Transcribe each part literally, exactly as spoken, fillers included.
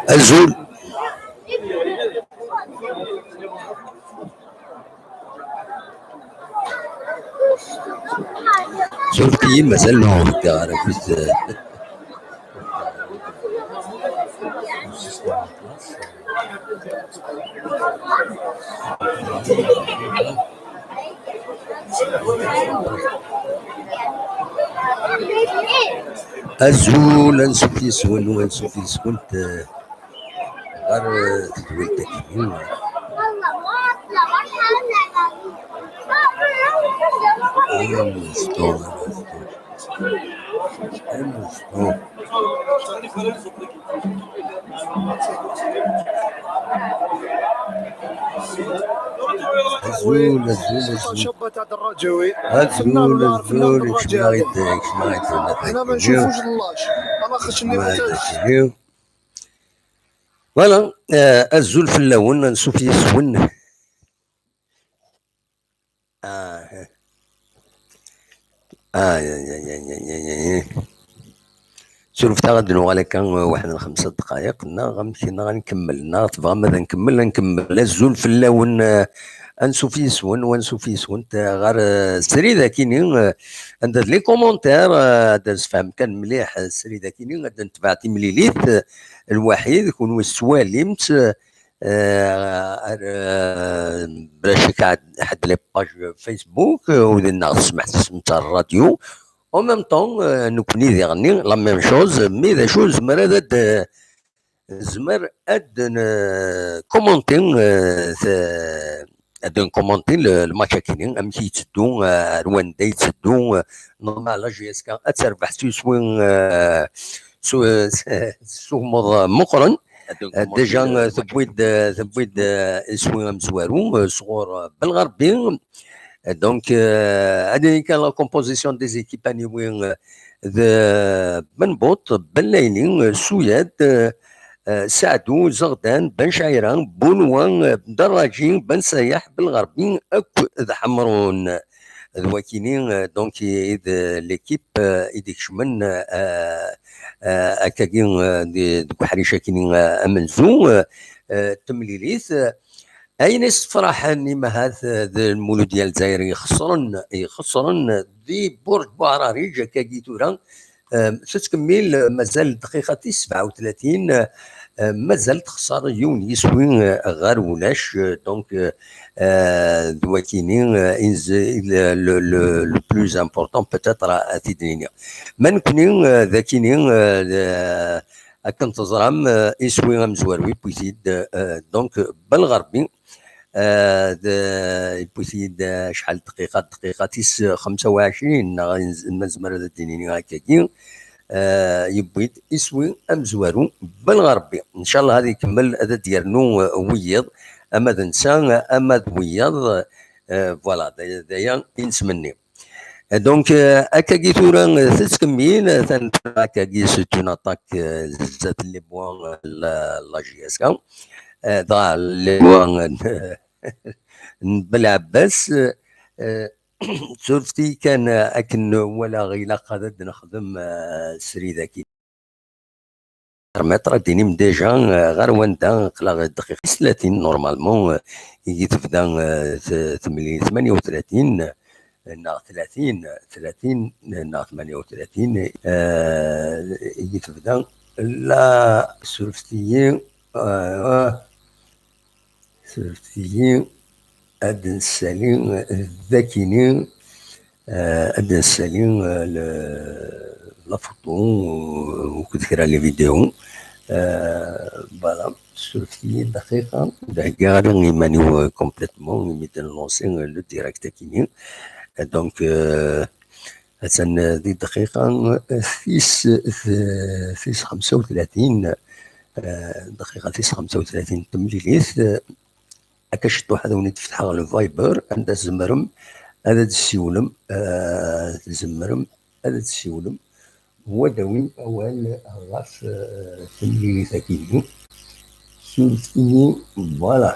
Azul. Suref-iyi, mazal ur beddeɣ ara akk. Azul, ansuf yes-wen, ansuf yes-went, eh, ɣer, eh, tedwilt-agi. Amezdu, amezdu. Amezdu. Azul, azul, azul. Azul, azul, kecmeɣ-id, kecmeɣ-id. Voilà, eh, azul fell-awen, ansuf yes-wen. Ah, eh. Ah, ya, ya, ya, ya, ya, ya, ya. Surfet-aɣ ad nuɣal akka, eh, waḥed n lxemsa dqayeq, neɣ amek, neɣ ad nkemmel, neɣ tebɣam ad nkemmel, ad nkemmel. Azul fell-awen, eh, ansuf yes-wen, wansuf yes-went, eh, ɣer, eh, srid akini, eh, anda d les commentaires, eh, ad nsefhem kan mliḥ, eh, srid akini, ad netbeɛ timlilit, eh, lwaḥid, kunwi tettwalim-tt, eh, eh, ar, eh, bla ccek ḥedd, ḥedd les pages Facebook, eh, u dinna ɣef tesmaḥt-is netta rradyu. En même temps, eh, nekkni diɣenni, la même chose, mi d acu nezmer ad, ad, eh, nezmer ad n-, commenter, eh, t-, ad nkumanti le, le match akini, amek i yetteddu, eh, ar wanda yetteddu, eh, normal la J S K ad terbeḥ s uswi, eh, s, s, s umeḍ meqqren. Eh, déjà, eh, tewwi-d, eh, tewwi-d, eh, iswi amezwaru, eh, sɣur, eh, Belɣerbi. Eh, donc, eh, ad yini kan la composition des équipes aniwi, eh, d Benbuṭ, Bellayni, eh, Suyad, eh, eh, Saɛdu, Zeɣdan, Ben Cɛira, Bunwa, eh, Daraǧi, Ben Sayaḥ, Belɣerbi, akk d Ḥemrun. D wakini, eh, donc, i d l'équipe, eh, i d-ikecmen, eh, eh, akkagi, eh, di, deg uḥric akini, eh, amenzu, eh, eh, temlilit, eh, ayen issefraḥen imahat, eh, d Lmuludya Lezzayer ixesren, ixesren di Burǧ Buɛrariǧ akkagi tura, eh, tettkemmil, eh, mazal dqiqa tis sebɛa u tlatin, eh, mazal texser yiwen yiswi, eh, ɣer ulac, eh, donc, eh, eh, d wakini, eh, inz-, le, le, le, le plus important peut-être, eh, ad t-id-nini. Ma nekni, eh, d akini, eh, d, akken teẓram, eh, iswi amezwaru yewwi-t-id, eh, donc, Belɣerbi, eh, d, yewwi-t-id, eh, acḥal dqiqa, dqiqa tis xemsa u ɛecrin, neɣ inz-, ma nezmer ad d-nini akkagi, eh, yewwi-d iswi amezwaru Belɣerbi. Ncallah ad ikemmel, ad d-yernu, eh, wiyiḍ, ama d netta, ama d wiyaḍ, eh, voilà, d, d aya i nettmenni. Donc, euh, akkagi tura, euh, tettkemmil, euh, tanfra akkagi, c'est une attaque, euh, zdat les bois, euh, la, la J S K. Euh, dɣa les bois, euh, n Belɛebbas, euh, surfti kan, euh, akken walaɣ ilaq ad d-nexdem, euh, srid-agi. Permettre ad d-tinim déjà, euh, ɣer wanda aql-aɣ dqiqa tis tlatin, normalement, euh, i tebda, euh, t-, temli tmanya u tlatin, euh, neɣ tlatin, tlatin, neɣ tmanya u tlatin, euh, i tebda la surfti-yi, euh, surfti-yi ad d-nessali, euh, d akini, euh, ad d-nessali, euh, le, la photo, euh, akked kra les vidéos. Euh, voilà, surfti-yi dqiqa, d-heggaɣ ara iman-iw, euh, complètement, imi d-nlansi, euh, le direct akini. Euh, donc, euh, attan, euh, di dqiqa, euh, tis, euh, tis xemsa u tlatin, euh, dqiqa tis xemsa u tlatin n temlilit, euh, Akka ciṭuḥ ad awen-d-fetḥeɣ le Viber, anda tzemrem ad d-tessiwlem, eh, tzemrem ad d-tessiwlem, u ad d-tawim awal ɣef, eh, temlilit-agi-nni. Surfet-iyi, voilà.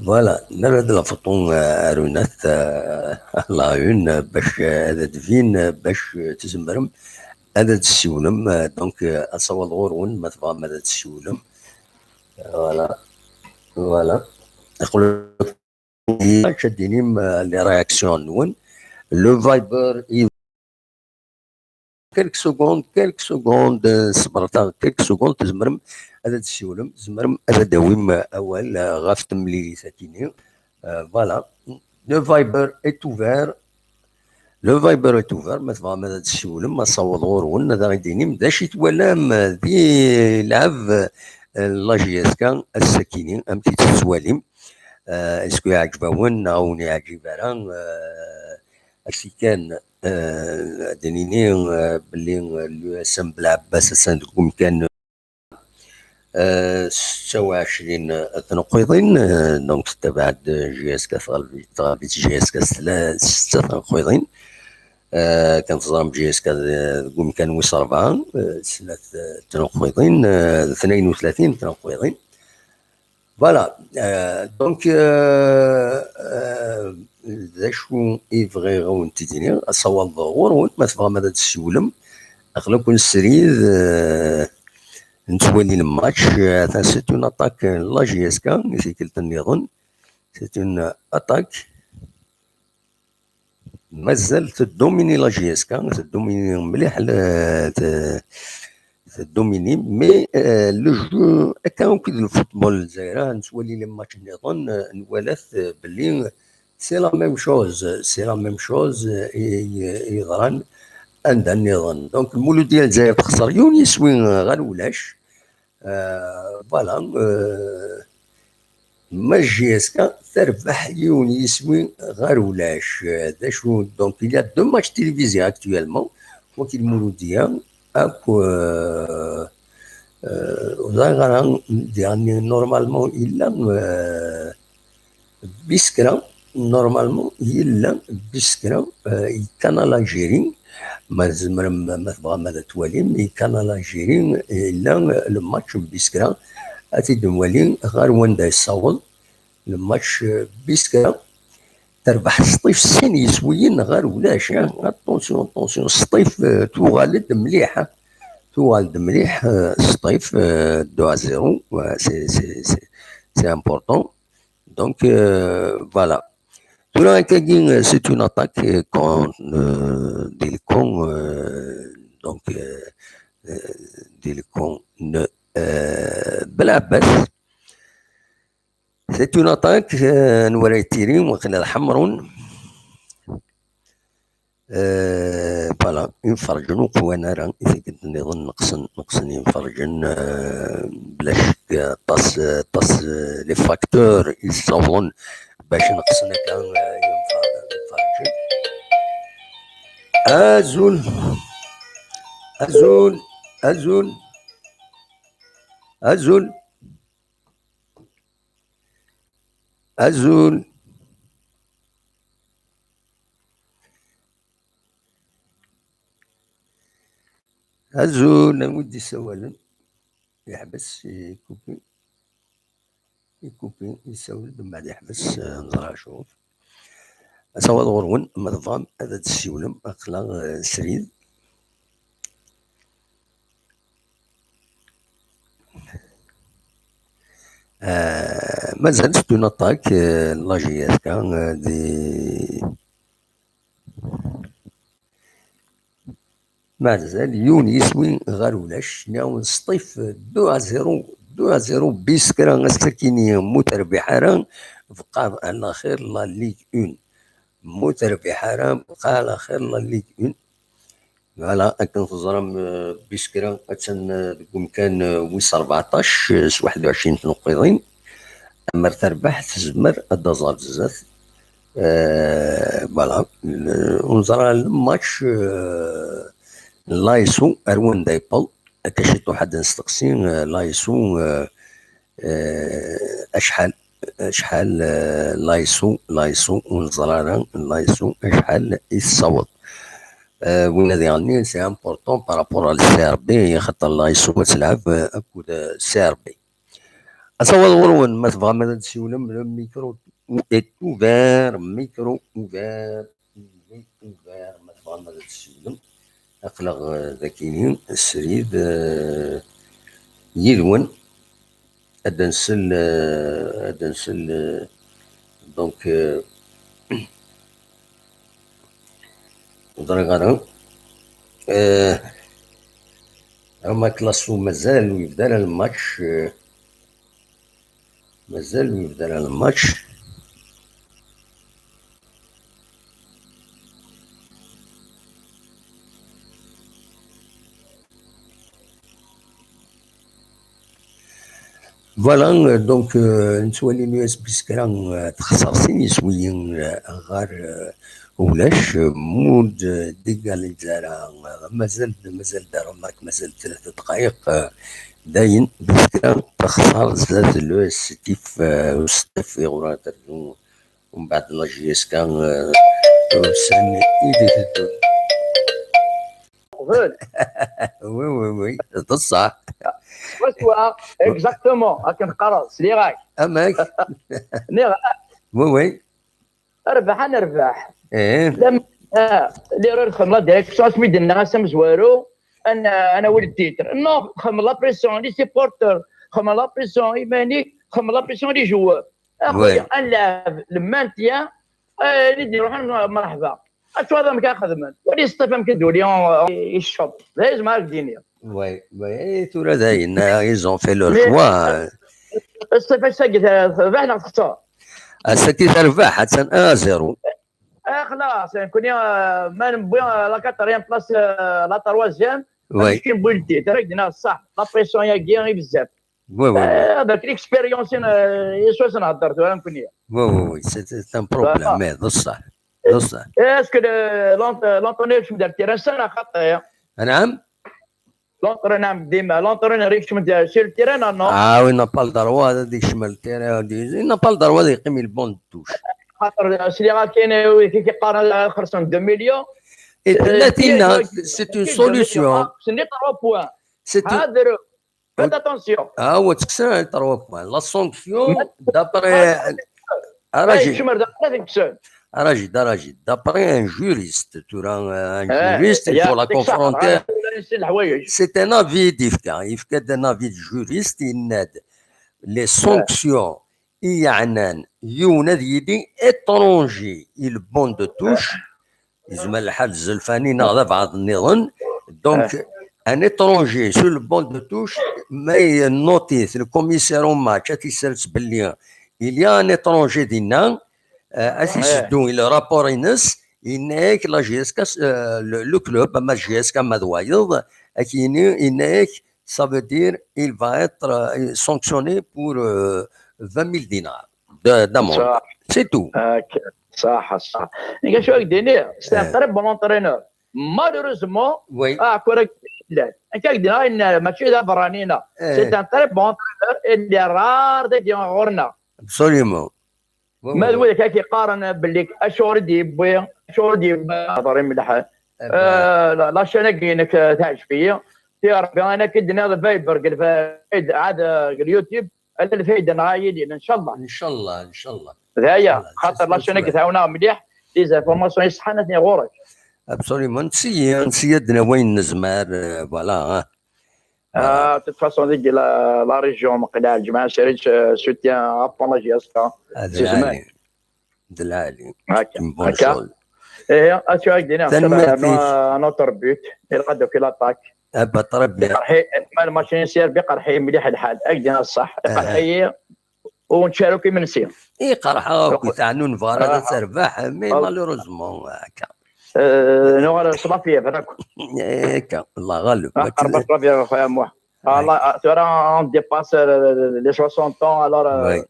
Voilà, nerra-d la photo, euh, ar unat, euh, à la une, euh, bac, euh, ad d-tbin, euh, bac, euh, tzemrem ad d-tessiwlem, euh, donc, euh, asawaḍ ɣur-wen, ma tebɣam ad d-tessiwlem. Voilà, voilà. Aql-, ad d-tinim, euh, les réactions-nwen. Le Viber, i quelques secondes, quelques secondes, euh, ṣebret-aɣ quelques secondes, tzemrem ad d-tessiwlem, tzemrem ad d-tawim, euh, awal, euh, ɣef temlilit-agi-nni. Euh, voilà. Le Viber est ouvert. Le Viber est ouvert. Ma tebɣam ad d-tessiwlem, asawaḍ ɣur-wen, ad aɣ-d-tinim d acu i twalam, euh, di lɛeb, euh, la J S K ass-agi-nni, amek i tt-tettwalim? Euh, est-ce que iɛǧeb-awen neɣ ur wen-iɛǧib ara? Euh, acu kan, euh, ad d-nini, euh, belli, euh, l'U S M Belɛebbas atan deg umkan, euh, setta u ɛecrin tneqqiḍin, euh, donc tettabaɛ-d J S K, tɣelb-, tɣelb-itt J S K s tla-, setta tneqqiḍin. Euh, kan teẓram J S K d-, deg umkan wis rebɛa, euh, snat, euh, tneqqiḍin, euh, tnayen u tlatin tneqqiḍin. Voilà. Euh, donc, euh, euh, d acu i bɣiɣ ad wen-t-id-iniɣ, asawaḍ ɣur-wen, ma tebɣam ad d-tessiwlem, aql-aken srid, euh, nettwali le match, euh, atan c'est une attaque n la J S K, i tikkelt nniḍen, c'est une attaque. Mazal teddomini la J S K, teddomini mliḥ, la, te-, teddomini, mais, euh, le jeu, akka akk i d lfutbol n Lezzayer, ah, nettwali les matchs nniḍen, euh, nwala-t, euh, belli c'est la même chose, c'est la même chose, euh, i, i, i yeḍran anda nniḍen. Donc, Lmuludya n Lezzayer texṣer yiwen yiswi, euh, ɣer ulac. Euh, voilà, euh, ma J S K terbeḥ yiwen yiswi ɣer ulac. Euh, d acu, donc, il y a deux matchs télévisés actuellement. Wagi Lmuludya, akk, euh, euh, ur ẓriɣ ara, diɣen, normalement, yella, euh, Biskra, normalement, yella Biskra, euh, yekkan Algérie, ma tzemrem, ma tebɣam ad twalim, yekkan Algérie, yella le match n Biskra, ad t-id-nwali ɣer wanda yessaweḍ le match, euh, Biskra, terbeḥ Sṭif sin yiswiyen ɣer ulac, hein. Attention, attention, Sṭif, euh, tuɣal-d mliḥ, hein. Tuɣal-d mliḥ, euh, Sṭif, euh, deux à zéro, ouais, c'est, c'est, c'est, c'est important. Donc, euh, voilà. Tura, akkagi, euh, c'est une attaque, euh, qu'on, euh, di lkun, euh, donc, euh, euh, di lkun, euh, Belɛebbas. C'est une attaque, euh, n Waray Tiri, waqila d Ḥemrun. Euh, voilà, imferǧen ur qwan ara, i tikkelt nniḍen neqsen, neqsen imferǧen, euh, bla ccek, euh, aṭas, euh, aṭas, euh, les facteurs i ssawḍen bac neqsen akka, euh, imfer-, imferǧen. Azul, azul, azul, azul, azul. Azul, anwa i d-isawalen? Yeḥbes, ikupi. Ikupi, yessawel-d, mbeɛd yeḥbes, eh, neẓra acu. Asawaḍ ɣur-wen, ma tebɣam ad d-tessiwlem, aql-aɣ, eh, srid. Eh, mazal c'est une attaque, eh, n la J S K, eh, di Mazal yiwen yiswi ɣer ulac, nniɣ-awen Sṭif deux à zéro, deux à zéro, Biskra ass-akini mu terbiḥ ara, bqa ɛla xir la Ligue un. Mu terbiḥ ara, bqa ɛla xir la Ligue un. Voilà, akken teẓram, eh, Biskra attan, eh, deg umkan, eh, wis rbeɛṭac, eh, s waḥed u ɛecrin tneqqiḍin. Amer terbeḥ, tezmer ad d-taẓ ɣer zdat. Eh, voilà. Eh, ur neẓra ara le match, eh, n l'A S O ar wanda yewweḍ. Akka ciṭuḥ ad nesteqsi, eh, l'A S O, eh, eh, acḥal, acḥal, eh, l'A S O, l'A S O, ur neẓra ara l'A S O acḥal i tessaweḍ. Eh, winna diɣenni, c'est important par rapport à le C R B, axaṭer l'A S O ad telɛeb, eh, akked, eh, C R B. Asawaḍ ɣur-wen, ma tebɣam ad d-tessiwlem, le micro est ouvert, micro ouvert, micro ouvert, ma tebɣam ad d-tessiwlem. Aql-aɣ, eh, dagi srid, eh, yid-wen. Ad nsel, eh, ad nsel, eh, donc, eh, ur ẓriɣ ara. Eh, ama Classo mazal ur yebda ara lmatch, eh, mazal ur yebda ara lmatch. Voilà, euh, donc, euh, nettwali l'U S B s kra, euh, texṣer sin yiswiyen, euh, ɣer, euh, ulac, euh, mud, euh, d'égaliser ara, euh, mazal, mazal d arumak, mazal tlata dqayeq, euh, dayen, bis kra texṣer zdat l'U S T F, euh, Stef iɣura terzu, umbeɛd la J S K, euh, ussan i d-iteddun. Oui, oui, oui, d ṣṣeḥ. Swaswa, exactement, akken teqqareḍ, sliɣ-ak. Amek? Nniɣ, oui, oui. Rbeḥ, ad nerbeḥ. Eh. Lam-, ah, lliɣ ur xemmeɣ la direction, asmi d-nenna ass amezwaru, ad n-, ad nawi le titre. Non, xemmeɣ la pression, les supporters, xemmeɣ la pression, iman-ik, xemmeɣ la pression, les joueurs. Axuya, ad nleɛb le maintien, eh, li d-iruḥen, merḥba. Ad twaḍ amek ara xedmen. Wali Sṭif amek i d-uli, eh, icceḍ. D ayen zemreɣ ad k-d-iniɣ. Oui, oui, tura dayen, euh, ils ont fait leur choix. Sṭif, ass-agi terbeḥ neɣ texṣer? Ass-agi terbeḥ, attan un à zéro. Ah, xlaṣ, nekkni, euh, ma newwi, euh, la quatrième place, euh, la troisième, oui, mačči newwi le titre, rek d-nniɣ ṣṣeḥ, la pression-agi i bezzaf. Oui, oui, oui. Euh, avec l'expérience, euh, yeswa s nhedder tura nekkni. Oui, oui, oui, c'est, c'est un problème, mais d ṣṣeḥ, d ṣṣeḥ. Est-ce que le, l'ent-, l'entraîneur يكمل terrain سنة خطية؟ نعم؟ L'entraîneur ديما، l'entraîneur يكمل sur le terrain, non? Ah, il n'a pas le droit ad yekcem le terrain, il n'a pas le droit ad yeqqim le banc de touche. خاطر سليغا كاين كي كيقارن خرجنا deux millions. Et, euh, c'est une solution. C'est trois points. C'est une... Faites attention. Ah, ouais, c'est ça, trois points. La sanction, d'après, Rachid, Rachid, Rachid, d'après un juriste, tu vois, un juriste, il faut la confronter. C'est un avis d'IFCA. IFCA, un avis de juriste, il aide les sanctions. I yeɛnan yiwen ad yili étranger i le banc de touche, yezmer lḥal d Zelfani neɣ d abɛaḍ nniḍen. Donc, un étranger sur le banc de touche, ma yennotit le commissaire au match, ad t-yessers belli il y a un étranger dinna, euh, ad t-iseddu i le rapport-ines, yenna-yak la J S K, euh, le, le club, ama J S K ma d wayeḍ, ad k-yini, yenna-yak ça veut dire il va être, euh, sanctionné pour, euh, vingt mille dinars de, d'amende. C'est tout. صح، صح. Nekk acu ak-d-iniɣ, c'est un très bon entraîneur. Malheureusement, oui, ah, كرة لله. Nekk ak-d-iniɣ, mačči d aberrani-ina. C'est un très bon entraîneur, il est rare dagi ɣur-neɣ. Absolument. Ma d widak ad k-yeqqaren belli acuɣer i d-yewwi, acuɣer i d-yewwi, hḍer i mliḥ. Eh ben. Euh, la, la chaîne-agi-inek, euh, teɛǧeb-iyi. Ti Rebbi, ana k-id-nniɣ d Viber, deg lfa-, عاد, euh, deg اليوتيوب, ala lfayda neɣ ad yili, ncallah. Ncallah, ncallah. D aya, ncallah, xaṭer la chaîne-agi tɛawen-aɣ mliḥ, les informations iṣeḥḥan atni ɣur-k. Absolument, nsiya, nsiya ad d-nawi ayen nezmer, euh, voilà, hein. Ah, de toute façon, deg la, la région, meqleɛ, lǧemɛa srid, euh, soutien à fond la J S K. D lɛali. D lɛali. Akka, akka. Ihi, acu ara k-d-iniɣ, un autre but, ilaq ad d-taki l'attaque. Ah, bah, très bien. Iqerḥi, ma lmatch-nni s Serbi, iqerḥi mliḥ lḥal. Ad k-d-iniɣ ṣṣeḥ. Iqerḥi-yi, ur nettcaru akk imensi. Iqerḥ akk, teɛnu nebɣa ad terbeḥ, mais malheureusement, akka. Euh, nuɣal s la fièvre akk. Akka, Allah ɣaleb. Aqerba s la fièvre, a Muḥ. Tura, on dépasse, euh, les soixante ans, alors, euh,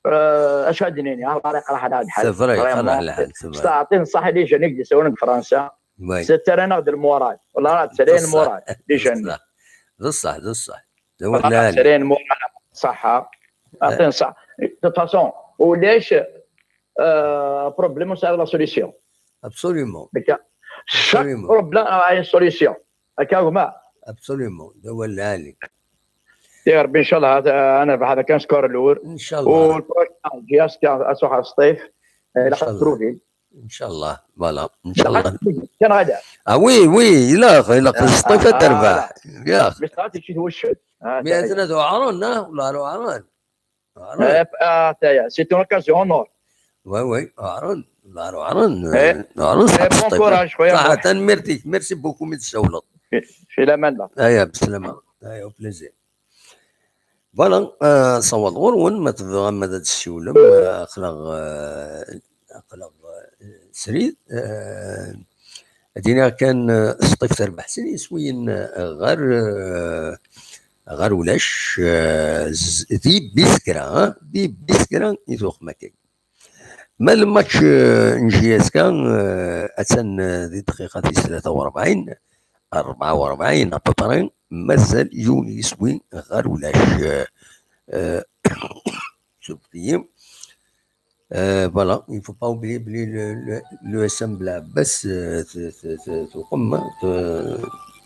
euh, acu ad d-nini, Allah iqerḥ lḥal. C'est vrai, iqerḥ lḥal, c'est vrai. Teɛṭi ṣṣeḥ i les jeunes i d-yessawlen deg Fransa. Tettarra-aneɣ-d le moral. Wallah, tettarra-aneɣ le moral, les jeunes. D ṣṣeḥ, d ṣṣeḥ. Tettarra-aneɣ le moral, ṣṣeḥḥa. Teɛṭi ṣṣeḥ. De toute façon, ulac, euh, problème ur nesɛi la solution. Absolument. Chaque problème a une solution. Akka gma. Absolument. D awal lɛali. يا ربي، ان شاء الله هذا انا بعد كان سكور الاول. ان شاء الله. والبروشن جي اس كان اسوح سطيف. إن لا شاء الله. تروفي. ان شاء الله، voilà، ان شاء الله. كان غدا. Ah oui, oui، الا الا سطيف آه، تربح. يا مش تعرفي شي هو الشد. mais هذا ذو عرن، اه، والله ذو عرن. اه تايا سي اون اوكازيون نور. Oui, oui، عرن، والله عرن. إيه. عرن صح. Bon courage خويا. صح، تنميرتيك، merci beaucoup من السولط. في الامان الله. ايا بسلامه، ايا بليزير. Voilà، آه، صوت غرون ما تبغى ما تسيولم، آه، اخلاق، آه، اخلاق، آه، سريد، آه، ادينا كان، آه، سطيف تربح سني سوين، آه، غير، آه، غير ولاش، آه، ز- دي بيسكرا، ها؟ دي بيسكرا يتوخ مكاين. ما الماتش، آه، نجي اسكا، آه، اتسن، آه، دي دقيقة دي ثلاثة وأربعين، أربعة وأربعين ابوبري، مازال يوني يسوي غير ولاش، آه، آه، سبتيم. آه، voilà، il faut pas oublier بلي le, le, le S M بلعباس، آه، ت- ت- ت- تقوم، ت-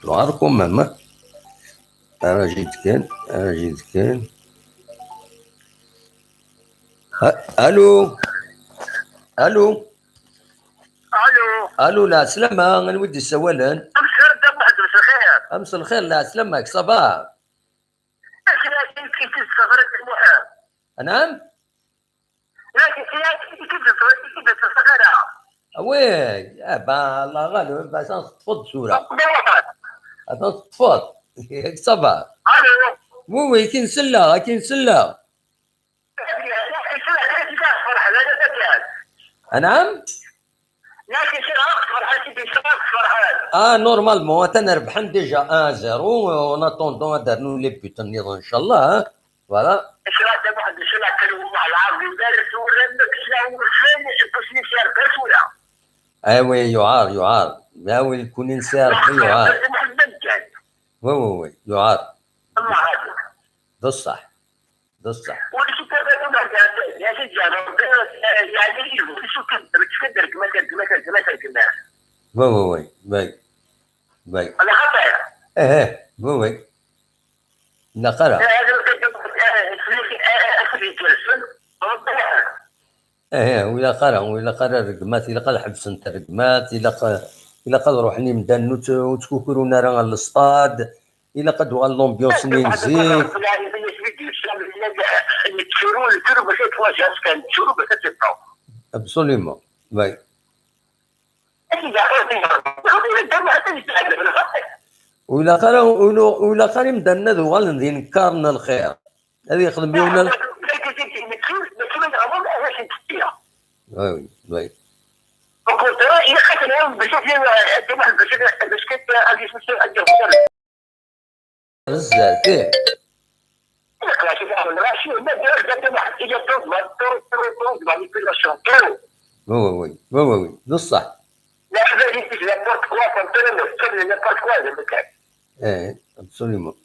تعركم مهما. راجل كان، راجل كان. ها، الو. الو. الو. الو، لا سلامة، انا ودي السوالن. امس خير، انت واحد، امس الخير. امس الخير، لا سلامك، صافا؟ لكن لكن كي تسافر المحام. نعم. لكن كي كي تسافر كي تسافر. وي، اه با الله غالب، بس تفض صورة. تفض. صافا؟ الو. وي وي، كي نسلى، كي نسلى. نعم. اه، normalement انا ربحان déjà un zéro، en attendant هذا نو لي بوت النهار ان شاء الله، ها؟ Voilà. اش راه واحد الشيء لا كان والله العظيم دار سورة مكسلة وفين بوسني سير بسورة. ايوا، يعار، يعار. لا وين كون انسان يعار. محمد كان. وي وي وي، يعار. الله هذا. بصح. بصح. ولكن تبعتوا مع يا سيدي، يعني شو كنت كنت ما كنت ما كنت ما كنت. وي وي وي. وي. وي. انا خطير. ايه ايه، وي وي. لا قرا. هذا الفيديو، آه، آه، آه، آه، آه، آه، ايه ايه، ولا قرا، ولا قرا الرقمات، الا قد حبسنت الرقمات، الا ق-، الا قد روحني مدان وت-، وتكوكرونا راه الاستاد، الا قد وغا l'ambiance ني مزيك. Absolument. وي. ولا قرا، ولا، ولا قرا مدان ذو غالن ذي نكارن الخير. هذه يخدم بيهم ال-، وي وي وي. بزاف، ايه. وي وي وي، وي وي وي، بصح. ايه، absolument.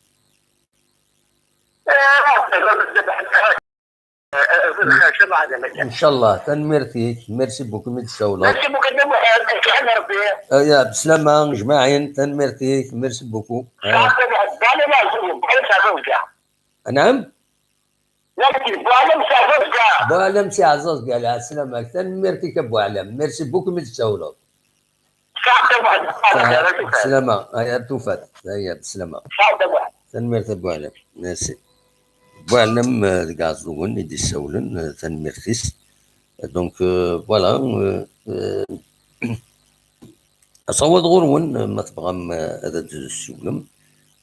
ان شاء الله، تنميرتيك، merci beaucoup من السولة. ماشي مقدم واحد، كان ربي. آه، يا بسلامة جماعين، تنميرتيك، merci beaucoup. آه. صافي واحد، بالي لازم، بالي صافي وجع. نعم. لكن بالي صافي وجع. بوعلم سي عزاز قال على السلامة، تنميرتيك ابو علم، merci beaucoup من السولة. صافي واحد، صافي واحد. بسلامة، هيا توفات، هيا بسلامة. صافي واحد. تنميرت ابو علم، merci. بوعلم، آه، كاع زوين يدي السولن، آه، تنميرتيس. Donc, euh, voilà, euh, euh, أصوات غورون، ما تبغام، آه، هذا السولم،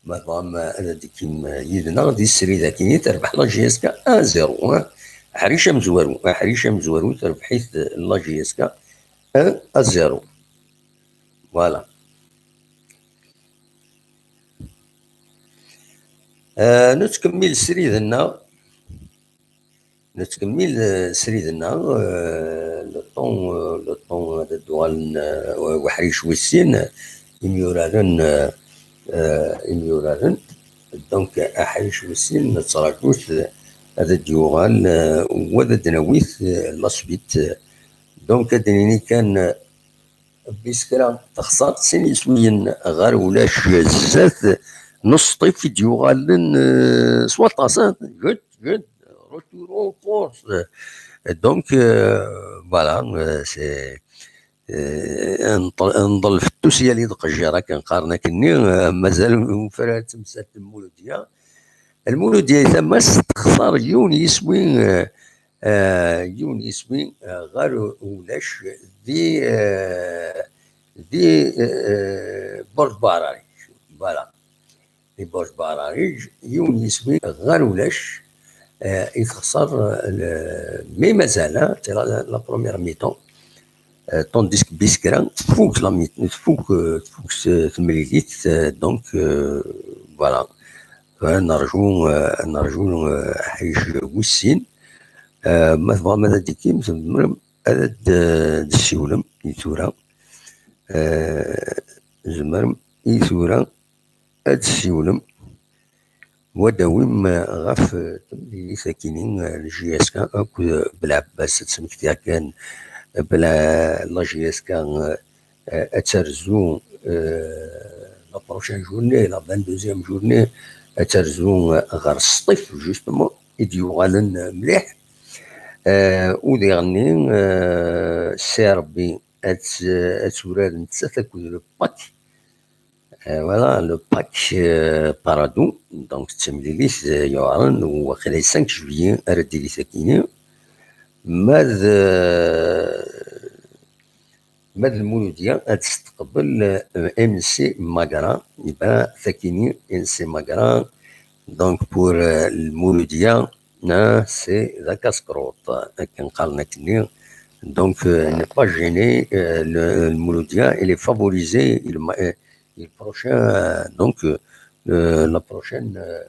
ما تبغام، آه، هذا ديكيم، آه، يدنا، دي السري ذاكي، تربح لا جي اس كا un zéro، آه. أحريش أمزوارو، أحريش أمزوارو، تربحيت لا جي اس كا un à zéro. Voilà. آه، نتكمل سريدنا. نتكمل، آه، سريدنا، آه، le temps، آه، le temps هذا الدوغال، آه، وحريش ويسين، آه، إميورارن، آه، آه، إميورارن. Donc، أحريش ويسين، نتراجوث، آه، هذا الديوغال، آه، وهذا دناويث، آه، la suite، آه، Donc، ad d-nini kan, euh, bis kra texṣer sin yiswiyen ɣer ulac zdat, n Sṭif i d-yuɣalen, euh, s waṭas, hein, good, good, retour en force. Donc, euh, voilà, euh, c'est, euh, nḍ-, nḍel fettus yali d qejjir akken qqaren akkenni, euh, mazal ufrar temsalt n Muludya. Lmuludya i tama-s texṣer yiwen yiswi, euh, euh, yiwen yiswi, euh, ɣer ulac di, euh, di, euh, Burj Bararic. Voilà. Di Burj Bararic, yiwen yiswi ɣer ulac, euh, i texṣer, euh, le, mais mazal, hein, c'est la, la première mi-temps. Euh, tandis que Biskra tfuk la mi-, tfuk, euh, tfuk s-, temlilit, euh, donc, euh, voilà. Euh, nerju, euh, nerju, euh, ḥic wis sin. Euh, ma tebɣam ad d-tikim, tzemrem ad d-, d-ssiwlem i tura. Euh, tzemrem i tura ad d-ssiwlem. Wa d-awim, euh, ɣef, euh, temlilit akini, euh, le J S K akked, euh, Belɛebbas, ad smektiɣ kan, euh, bla la J S K, euh, euh, ad terzu, euh, la prochaine journée, la vingt-deuxième journée, ad terzu, euh, ɣer Sṭif, justement, i d-yuɣalen, euh, mliḥ. Euh, u diɣenni, euh, Serbi ad, ad turar nettat akked le Pak. Euh, voilà, le Pak, euh, Paradou, donc d timlilit, euh, yuɛren, u waqila cinq juillet ara d-tili takini. Ma d, ma d Lmuludya ad testeqbel, euh, M C Magra, iba takini M C Magra, donc pour, euh, Lmuludya, hein, c'est la casse-croûte, akken qqaren akkenni. Donc, euh, ne pas gêner, euh, le, Lmuludya, il est favorisé, il ma-, euh, le prochain, euh, donc, euh, le, la prochaine, euh,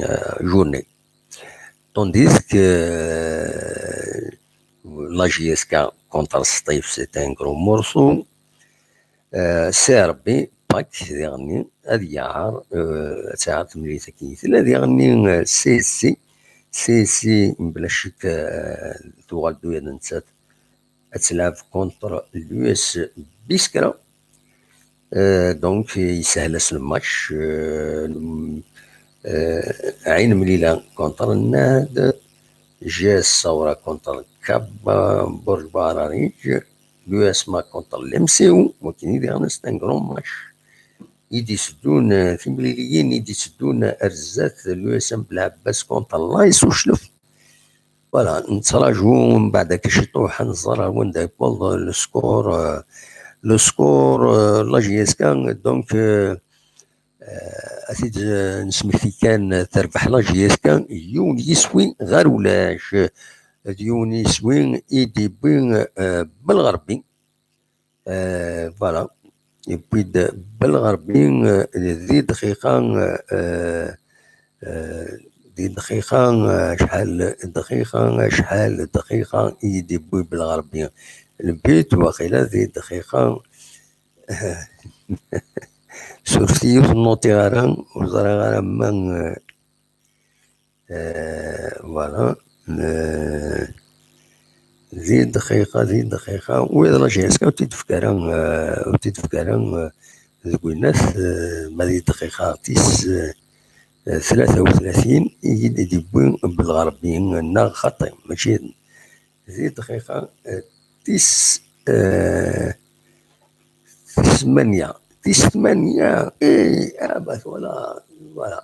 euh, journée. Tandis que, euh, la J S K contre Sṭif, c'est un gros morceau. Euh, Serbi, Pak, diɣenni, ad yaɛer, euh, ad taɛer temlilit akken i tella, diɣenni, euh, C S C, C S C, bla ccek, euh, tuɣal d ula d nettat ad telɛeb contre l'U S Biskra. Euh, donc, yeshel-as le match. Euh, euh, Ain Mlila contre Nahd, J S Saoura contre Kaba Borj Bararic, l'U S M A contre l'M C O, wakken i diɣen, c'est un grand match. I d-iteddun, euh, timliliyin i d-iteddun ar zdat, l'U S M Belɛebbas contre l'A S Uclef. Voilà, nettraǧu mbeɛd akka ciṭuḥ ad nẓer ar wanda yewweḍ le score, euh, le score, euh, la J S K, donc, euh, euh, ad t-id, euh, nesmekti kan, euh, terbeḥ la J S K, yiwen yiswi ɣer ulac, euh, d yiwen yiswi i d-yewwi, euh, Belɣerbi. Euh, voilà. Et puis de Belɣerbi, euh, di dqiqa, euh, euh, di dqiqa, euh, acḥal dqiqa, acḥal dqiqa i d-yewwi Belɣerbi le but, waqila di dqiqa. Surfet-iyi, ur ten-nutiɣ ara, ur ẓriɣ ara ma, euh, Euh, voilà. Euh, di dqiqa, di dqiqa. Ula d la J S K ur t-id-tefka ara, euh, ur t-id-tefka ara, euh, deg winnat, euh, ma di dqiqa tis, euh, tlata u tlatin, i d-yewwi Belɣerbi, neɣ xaṭi, mačči di dqiqa, euh, tis, euh, tis tmanya. Tis tmanya, eh, ah, bah, voilà, voilà.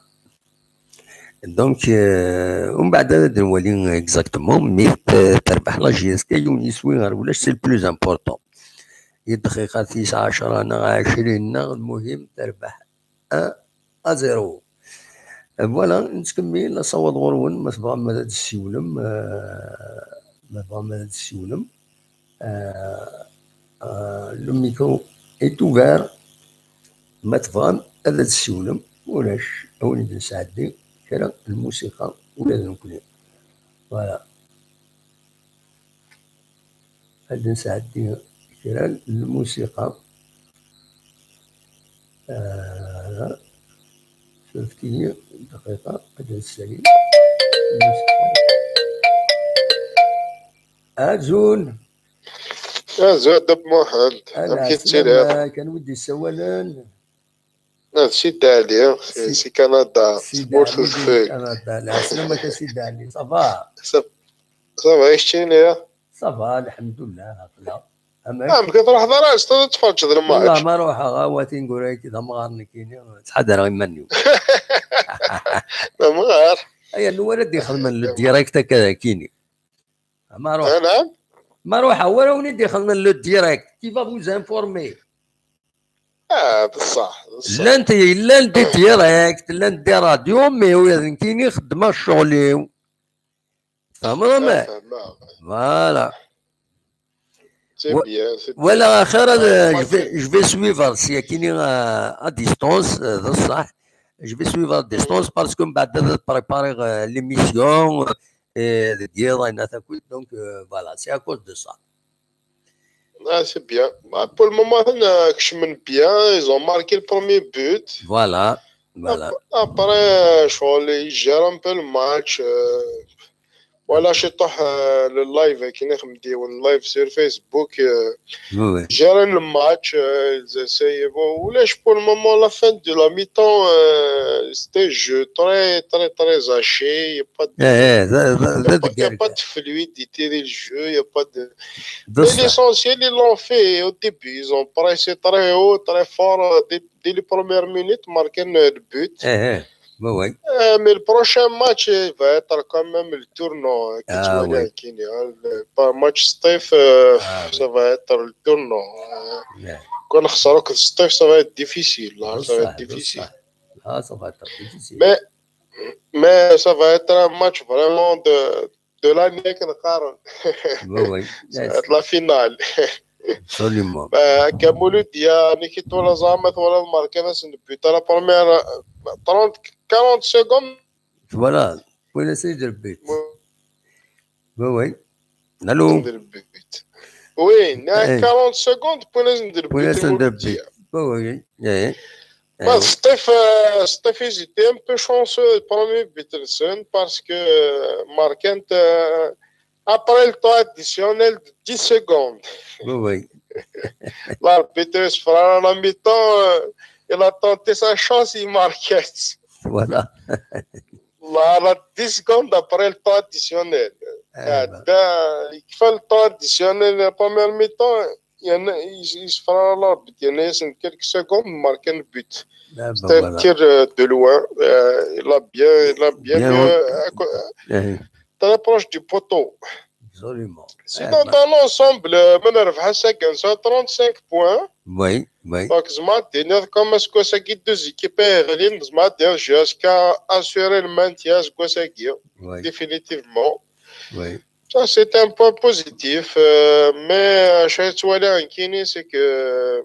Donc, euh, umbeɛd ad nwali exactement, mi t-, terbeḥ la J S K yiwen yiswi ɣer ulac, c'est le plus important. I dqiqa tis ɛecra neɣ ɛecrin neɣ, lmuhim terbeḥ un à zéro. Euh, voilà, nettkemmil, asawaḍ ɣur-wen, ma tebɣam ad d-tessiwlem, euh, ma tebɣam ad d-tessiwlem. Euh, euh, le micro est ouvert. Ma tebɣam ad d-tessiwlem, ulac, awen-id nesɛeddi kra n lmusiqa ula d nekkni. Voilà. Ad d-nesɛeddi kra n lmusiqa. Ah, surfet-iyi dqiqa, ad d-nsali lmusiqa. Azul. Azul, Dda Muḥend. Amek i tettiliḍ? Kan wid d-yessawalen. Ah, d Sidi Ɛli, c'est Canada. Sidi Ɛli, Canada. Lɛeslama-k a Sidi Ɛli, ça va? Ça va, keččini? Ça va, lḥemdullah, aql-aɣ. Amek? Ah, amek ur truḥeḍ ara, ad tferǧeḍ lmatch? Wallah, ma ruḥeɣ, a watin gura-k d amɣar nekkini, ttḥadareɣ iman-iw. D amɣar. Aya, anwa ara d-ixedmen le direct akka d akini? Ma ruḥ. Ah, naam. Ma ruḥeɣ, wara win i d-ixedmen le direct, qui va vous informer. Ah, d ṣṣeḥ, d ṣṣeḥ. Llant, llant des directs, llant des radios, mais ula d nekkini xeddmeɣ ccɣel-iw. Tfehmeḍ ama? Ah, fehmeɣ. Voilà. C'est bien, c'est bien. Voilà, axir, euh, je vais, je vais suivre si akini, euh, à distance, euh, d ṣṣeḥ. Je vais suivre à distance parce que mbeɛd ad prépariɣ, euh, l'émission, euh, et deg yiḍ, ayen akk, donc, euh, voilà, c'est à cause de ça. Ah, c'est bien. Bah, pour le moment, euh, kecmen bien, ils ont marqué le premier but. Voilà, voilà. Ap-, après, euh, ccɣel, ils gèrent un peu le match, euh, voilà, ciṭuḥ, euh, le live, akken i xedmen yiwen live sur Facebook, euh, gérer le match, euh, ils essayent. Bon, ulac, pour le moment, la fin de la mi-temps, euh, c'était jeu très, très, très haché. Il y a pas de, eh, eh, il y a pas, il y a pas de fluidité dans le jeu, il y a pas de, mais l'essentiel, ils l'ont fait au début. Ils ont pressé très haut, très fort, euh, dès, dès les premières minutes, marqué le but. Eh, eh. Oui, oui. Euh, mais le prochain match, il va être quand même le tournant, hein, que tu vois, Kini, hein, le, pas match Steph, euh, ça va être le tournant, hein. Quand on sera que Steph, ça va être difficile, là, ça va être difficile. Ah, ça va être difficile. Mais, mais ça va être un match vraiment de, de l'année, كنقارن. Oui, oui. Ça va être la finale. Absolument. Bah, Kamoulou, il y a Nikito Lazama, voilà, marqué dans une but à la première, euh, trente, quarante secondes. Voilà. Pour essayer de le but. Oui. Oui, oui. Allô? Oui, il y a quarante secondes pour essayer de le but. Oui, oui. Bah, Steph, euh, Steph, ils étaient un peu chanceux, le premier but, parce que, euh, Marquent, euh, après le temps additionnel de dix secondes. Oui, oui. L'arbitre, à la mi-temps, euh, il a tenté sa chance, il marque. Voilà. Là, là, dix secondes après le temps additionnel. Eh ben. Il fait le temps additionnel, la première mi-temps, il y en a, il, il se fera l'arbitre. Il y en a, c'est quelques secondes, il marque un but. Ah ben, c'était un tir, euh, de loin. Euh, il a bien, il a bien, bien, euh, très proche du poteau. Absolument. Sinon, dans l'ensemble, euh, من ربح ساكن, ça trente-cinq points. Oui, oui. Donc, زعما الدنيا comme اسكوساكي deux équipes غلين, زعما الدنيا jusqu'à assurer le maintien اسكوساكي. Oui. Définitivement. Oui. Ça, c'est un point positif, euh, mais, euh, شي توالي عن كيني, c'est que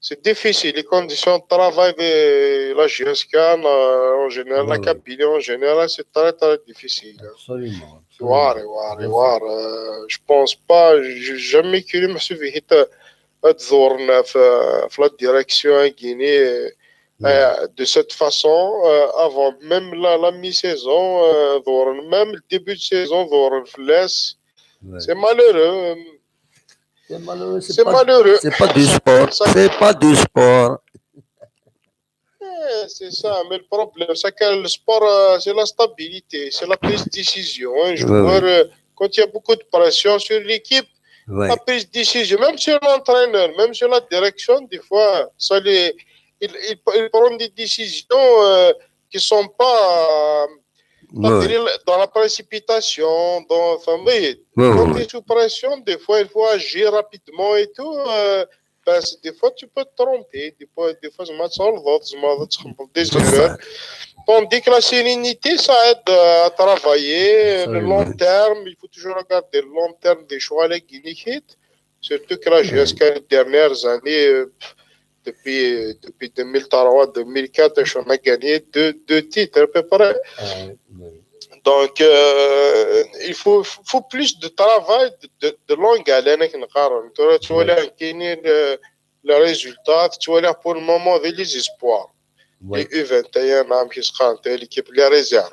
c'est difficile. Les conditions de travail de la J S K, euh, en général, la Kabylie, en général, c'est très, très difficile. Absolument. Voir, voir, voir. Euh, je pense pas, j'ai jamais connu, mais c'est vite, euh, de voir, euh, la direction, euh, Guinée, euh, de cette façon, euh, avant même la, la mi-saison, euh, voir même le début de saison, voir Flès. C'est malheureux. C'est malheureux. C'est pas, c'est pas du sport. C'est pas du sport. Eh, c'est ça, mais le problème, c'est que le sport, euh, c'est la stabilité, c'est la prise de décision. Un joueur, euh, quand il y a beaucoup de pression sur l'équipe, la prise de décision, même sur l'entraîneur, même sur la direction, des fois, ça les, il, il, il prend des décisions, euh, qui sont pas, euh, dans la précipitation, dans, enfin, oui, quand tu es sous pression, des fois, il faut agir rapidement et tout. Euh, parce que des fois, tu peux te tromper. Des fois, des fois, زعما تغلط, زعما تخبط des erreurs. Tandis que la sérénité, ça aide, euh, à travailler. Le long terme, il faut toujours regarder le long terme des choix, les guiniquites. Surtout que la J S K, les dernières années, euh, depuis, depuis deux mille trois, deux mille quatre, on a gagné deux, deux titres à peu près. Donc, euh, il faut, faut plus de travail de, de, de longue haleine, كنقارن. Tu vois, les résultats, tu vois, pour le moment, avec les espoirs. Les U vingt et un, même qui sera l'équipe, les réserves.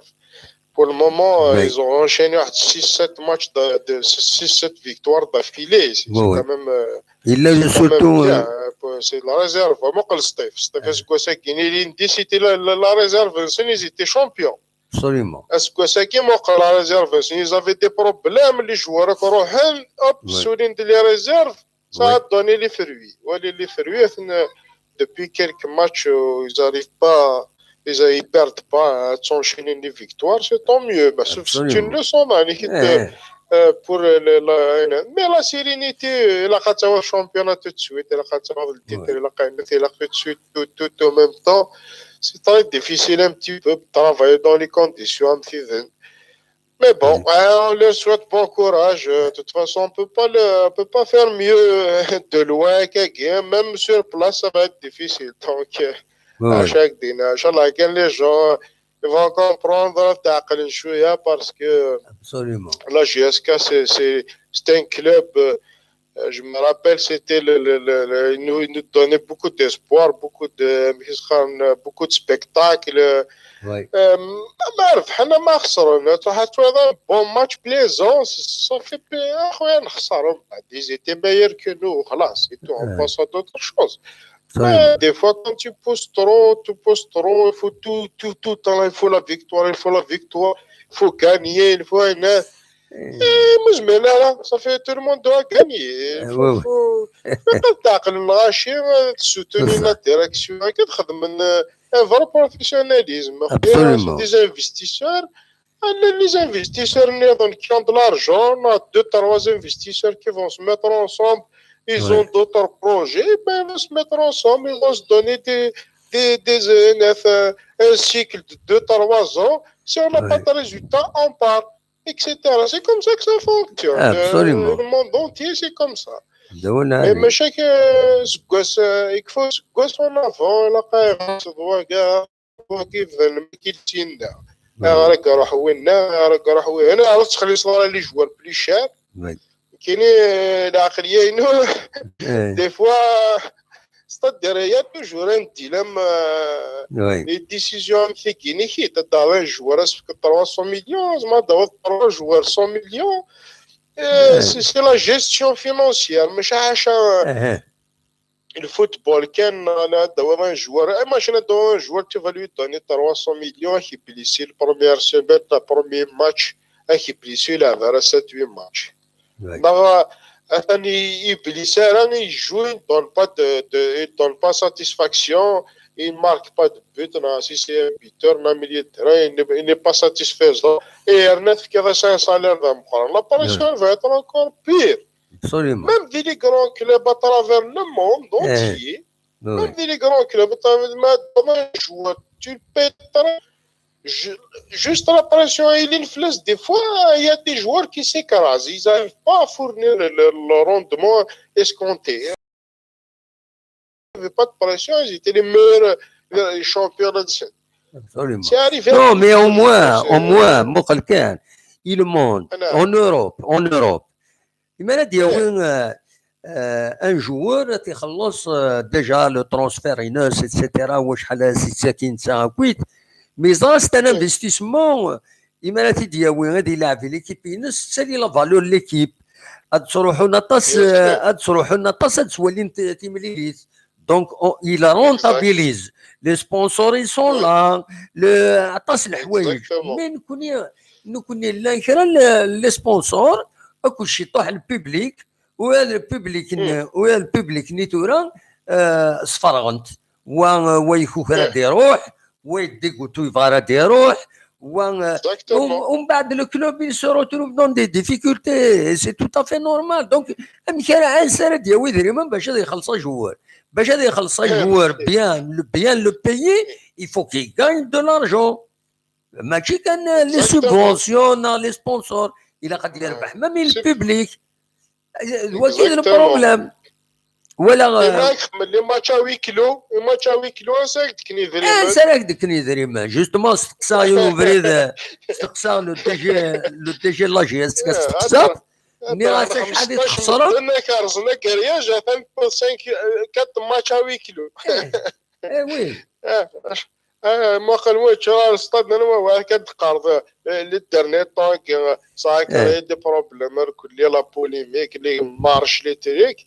Pour le moment, euh, ils ont enchaîné six sept matchs, de, de, six sept victoires d'affilée. C'est quand même, euh, c'est quand même surtout, bien, euh, hein, c'est la réserve. Muqel Sṭif. Sṭif, aseggas-agi, il est, c'était la, la, la réserve, ils étaient champions. Absolument. Aseggas-agi, muqel la réserve, ils avaient des problèmes, les joueurs ruḥen, hop, Ouais. Sulin de les réserves, ça a Ouais. donné les fruits. Voilà, les fruits, euh, depuis quelques matchs, euh, ils n'arrivent pas, ils, ils perdent pas, hein, à enchaîner les victoires, c'est tant mieux. Bah, c'est c'est une Absolument. Leçon, hein, Eh, euh, pour euh, le- la, mais la sérénité, euh, la championnat tout de suite, la le titre, Ouais. la tout de suite, tout, tout en même temps. C'est très difficile un petit peu de travailler dans les conditions un petit peu. Mais bon, Ouais. ouais, on leur souhaite bon courage. Euh, De toute façon, on peut pas le, on peut pas faire mieux, euh, de loin qu'à Guéhen. Même sur place, ça va être difficile. Donc, euh, Ouais, à ouais. chaque dîner, Inch'Allah, que les gens vont comprendre, تعقل شوية, parce que Absolument. la J S K, c'est, c'est, c'est un club, euh, je me rappelle, c'était le, le, le, le- il nous, il nous donnait beaucoup d'espoir, beaucoup de, beaucoup de spectacles. Ouais. Euh, ما عرف، حنا ما خسرنا. تروح تشوف un bon match plaisant, ça fait plaisir. أخويا، نخسروا من بعد, ils étaient meilleurs que nous, خلاص, c'est tout, on Ouais. passe à d'autres choses. Absolument. Mais des fois, quand tu pousses trop, tu pousses trop, il faut tout, tout, tout le temps, il faut la victoire, il faut la victoire, il faut gagner, il faut un. Eh, Eh, moi, je mets là, là, ça fait, tout le monde doit gagner. Eh, Faut, ouais, ouais. Faut, faut pas تعقل الغاشي, euh, soutenir C'est ça. La direction, كي تخدم من, euh, un vrai professionnalisme. Absolument. C'est des investisseurs. Euh, Les investisseurs, نظن, qui ont de l'argent, on a deux, trois investisseurs qui vont se mettre ensemble. Ils Ouais. Ont d'autres projets, ben, ils vont se mettre ensemble, ils vont se donner des, des, des, euh, un, un cycle de deux, trois ans. Si on n'a pas Ouais. de résultat, on part, et cetera. C'est comme ça que ça fonctionne. Absolument. Euh, le monde entier, c'est comme ça. دون Mais عليك. ماشي كي سكواس, يكفو سكواس en avant, لا قايغ صدوا كاع, كيف ما كيتسينا. Ouais. راك روح وين, راك روح وين, انا عرفت تخلي صدر les joueurs plus chers. Ouais. كاينين العقليه, ينو Eh, des fois, c'est-à-dire, il y a toujours un dilemme, euh, ouais. Les décisions, c'est qui n'est qui, t'as un joueur, est-ce que trois cents millions, زعما, d'avoir trois joueurs cent millions, euh, Ouais. c'est c'est la gestion financière, mais ça, ça, Eh, le football, quand on a d'avoir un joueur, imagine d'avoir un joueur, tu vas lui donner trois cents millions, qui blessé le première semaine, le premier match, qui blessé, il avait sept huit matchs. ouais. دابا ثاني يبليس راني يجوي, il donne pas de, de, il donne pas satisfaction, il marque pas de but, non, si c'est un buteur, un milieu de terrain, il n'est, il n'est pas satisfaisant. Et Ernest qui a un salaire d'un, la pression va être encore pire. Absolument. Même dans les grands clubs à travers le monde entier, Ouais. Même dans les grands clubs, t'as un joueur, tu le payes très- ju- juste la pression, il influence. Des fois, il y a des joueurs qui s'écrasent. Ils n'arrivent pas à fournir le, le- le rendement escompté. Il n'y avait pas de pression, ils étaient les meilleurs, euh, champions de scène. Absolument. C'est arrivé. Non, mais au moins, C'est- au moins, مخلكان, il monte أنا- en Europe, en Europe. لما لا دياوين, euh, euh, un joueur, تيخلص, euh, déjà le transfert, إنس, et cetera, واش حال سي ساكن ساكويت. Mais ça, c'est un investissement. لما لا تيدياوي غادي يلعب في l'équipe, إنس, تسالي la valeur l'équipe. هاد تروحوا نطاس, Bien sûr. هاد تروحوا نطاس, هاد سوالين ت-, تيمليليت. Donc, on- il rentabilise. Les sponsors, ils sont Ouais. Là. Le, عطاس الحوايج. Exactement. Mais نكوني, نكوني لا كرا ل-, les sponsors, كلشي طاح le public, وهذا le public, Mm. وهذا le public نيتورا, آه, صفرغنت. و, ويكوك راه Mm. ديروح, ويديكوتو يبغى راه ديروح, و, Exactement. ومن بعد le club, il se retrouve dans des difficultés. C'est tout à fait normal. Donc, أمك راه عاد سارد يا ويدري من باش هذا يخلص joueur. باش هذا يخلص joueur bien, le, bien le payer, il faut qu'il gagne de l'argent. ماشي كان les Exactement. Subventions, les sponsors. إلا قد يربح, même le C'est- public. هو كاين le Exactement. Problème. ولا, إما يخمم les matchs à huis clos, les matchs à huis clos, c'est que تكني آه, دريمة. سراك دكني دريما. Justement, استقصا يوم بريد, استقصا le DG, le DG la G S, آه, استقصا. هذا- ني راه هذا شحال خمسطاش يتخسر؟ مدن كارزنا كاريا جا ثاني cinq, quatre matchs à huis clos. Eh oui. آه، ما قال ما تشرا الاستاد، انا ما كنت قارض، آه، لي ديرني طون، آه، صاحي كان إيه. غير دي بروبليم، كل لي لا بوليميك، لي مارش، لي تريك.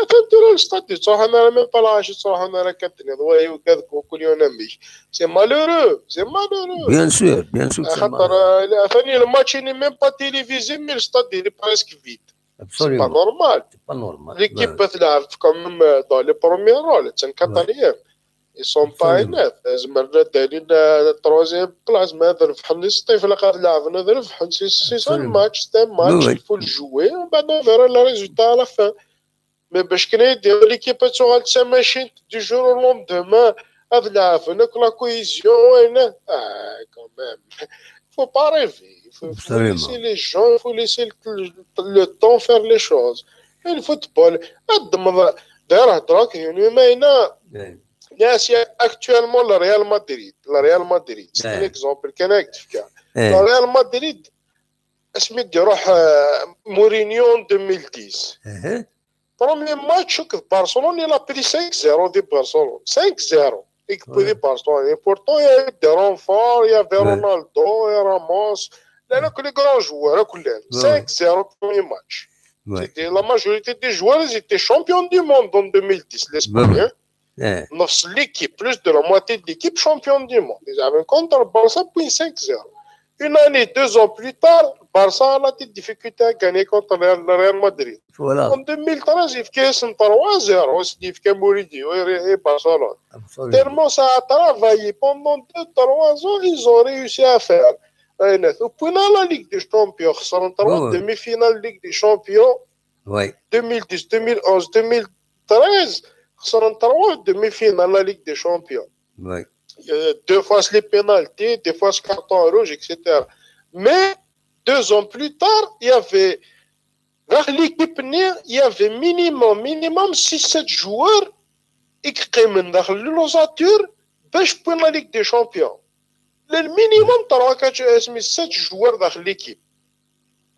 Atan tura lstad yettruḥun ara, même pas lɛaci ttruḥun ara, kan tenniḍ wayi, ugad kukul yiwen amek. C'est malheureux, c'est malheureux. Bien sûr, bien sûr que c'est malheureux. Axaṭer, euh, atan lmatch-nni même pas télévisé, mais lstad il est presque vide. C'est pas normal. C'est pas normal. L'équipe tleɛɛeb quand même, euh, dans les premiers rôles, c'est un quatrième. Ils sont pas honnêtes. Zemren ad d-alin, euh, troisième place, ma ad rebḥen i Sṭif, ilaq ad leɛben, ad rebḥen. C'est, c'est ça le match, c'est un match, il faut le jouer. Mbeɛd on verra le résultat à la fin. Mais bac kan ad d-yawi l'équipe ad tuɣal d tamacint du jour au lendemain, ad leɛben akk la cohésion, wayen, ah, quand même. Faut pas rêver. Faut, faut laisser les gens, faut laisser le, le, le temps faire les choses. Et le football, ad d-, d'ailleurs, hedreɣ akked yiwen umayna, actuellement le Real Madrid, le Real Madrid, c'est un exemple kan ad k-d-fkeɣ. Le Real Madrid, asmi d-iruḥ, euh, Mourinho en deux mille dix. Premier match akked Barcelone, il a pris cinq zéro de Barcelone. Cinq zéro. Et puis de Barcelone. Et pourtant, il y a eu des renforts, il y avait Ronaldo, il y a Ramos. Il y a que les grands joueurs, cinq zéro premier match. C'était la majorité des joueurs, ils étaient champions du monde en deux mille dix, l'Espagne. Hein. L'équipe, plus de la moitié de l'équipe championne du monde. Ils avaient contre le Barça, puis cinq zéro. Une année, deux ans plus tard, Barça a des difficultés à gagner contre le Real Madrid. Voilà. En deux mille treize, il fait trois zéro, c'est-à-dire que Mourinho et, et Barcelone. Absolument. Tellement ça a travaillé pendant deux, trois ans, ils ont réussi à faire. Et puis, on a la Ligue des Champions, c'est en trois demi-finales Ligue des Champions. Deux mille dix, deux mille onze, deux mille treize, c'est en trois demi-finales la Ligue des Champions. Euh, deux fois les pénalties, deux fois carton rouge, et cetera. Mais deux ans plus tard, il y avait, dans l'équipe, il y avait minimum, minimum six, sept joueurs qui étaient dans l'ossature, pour la Ligue des Champions. Le minimum, trois, quatre, sept joueurs dans l'équipe.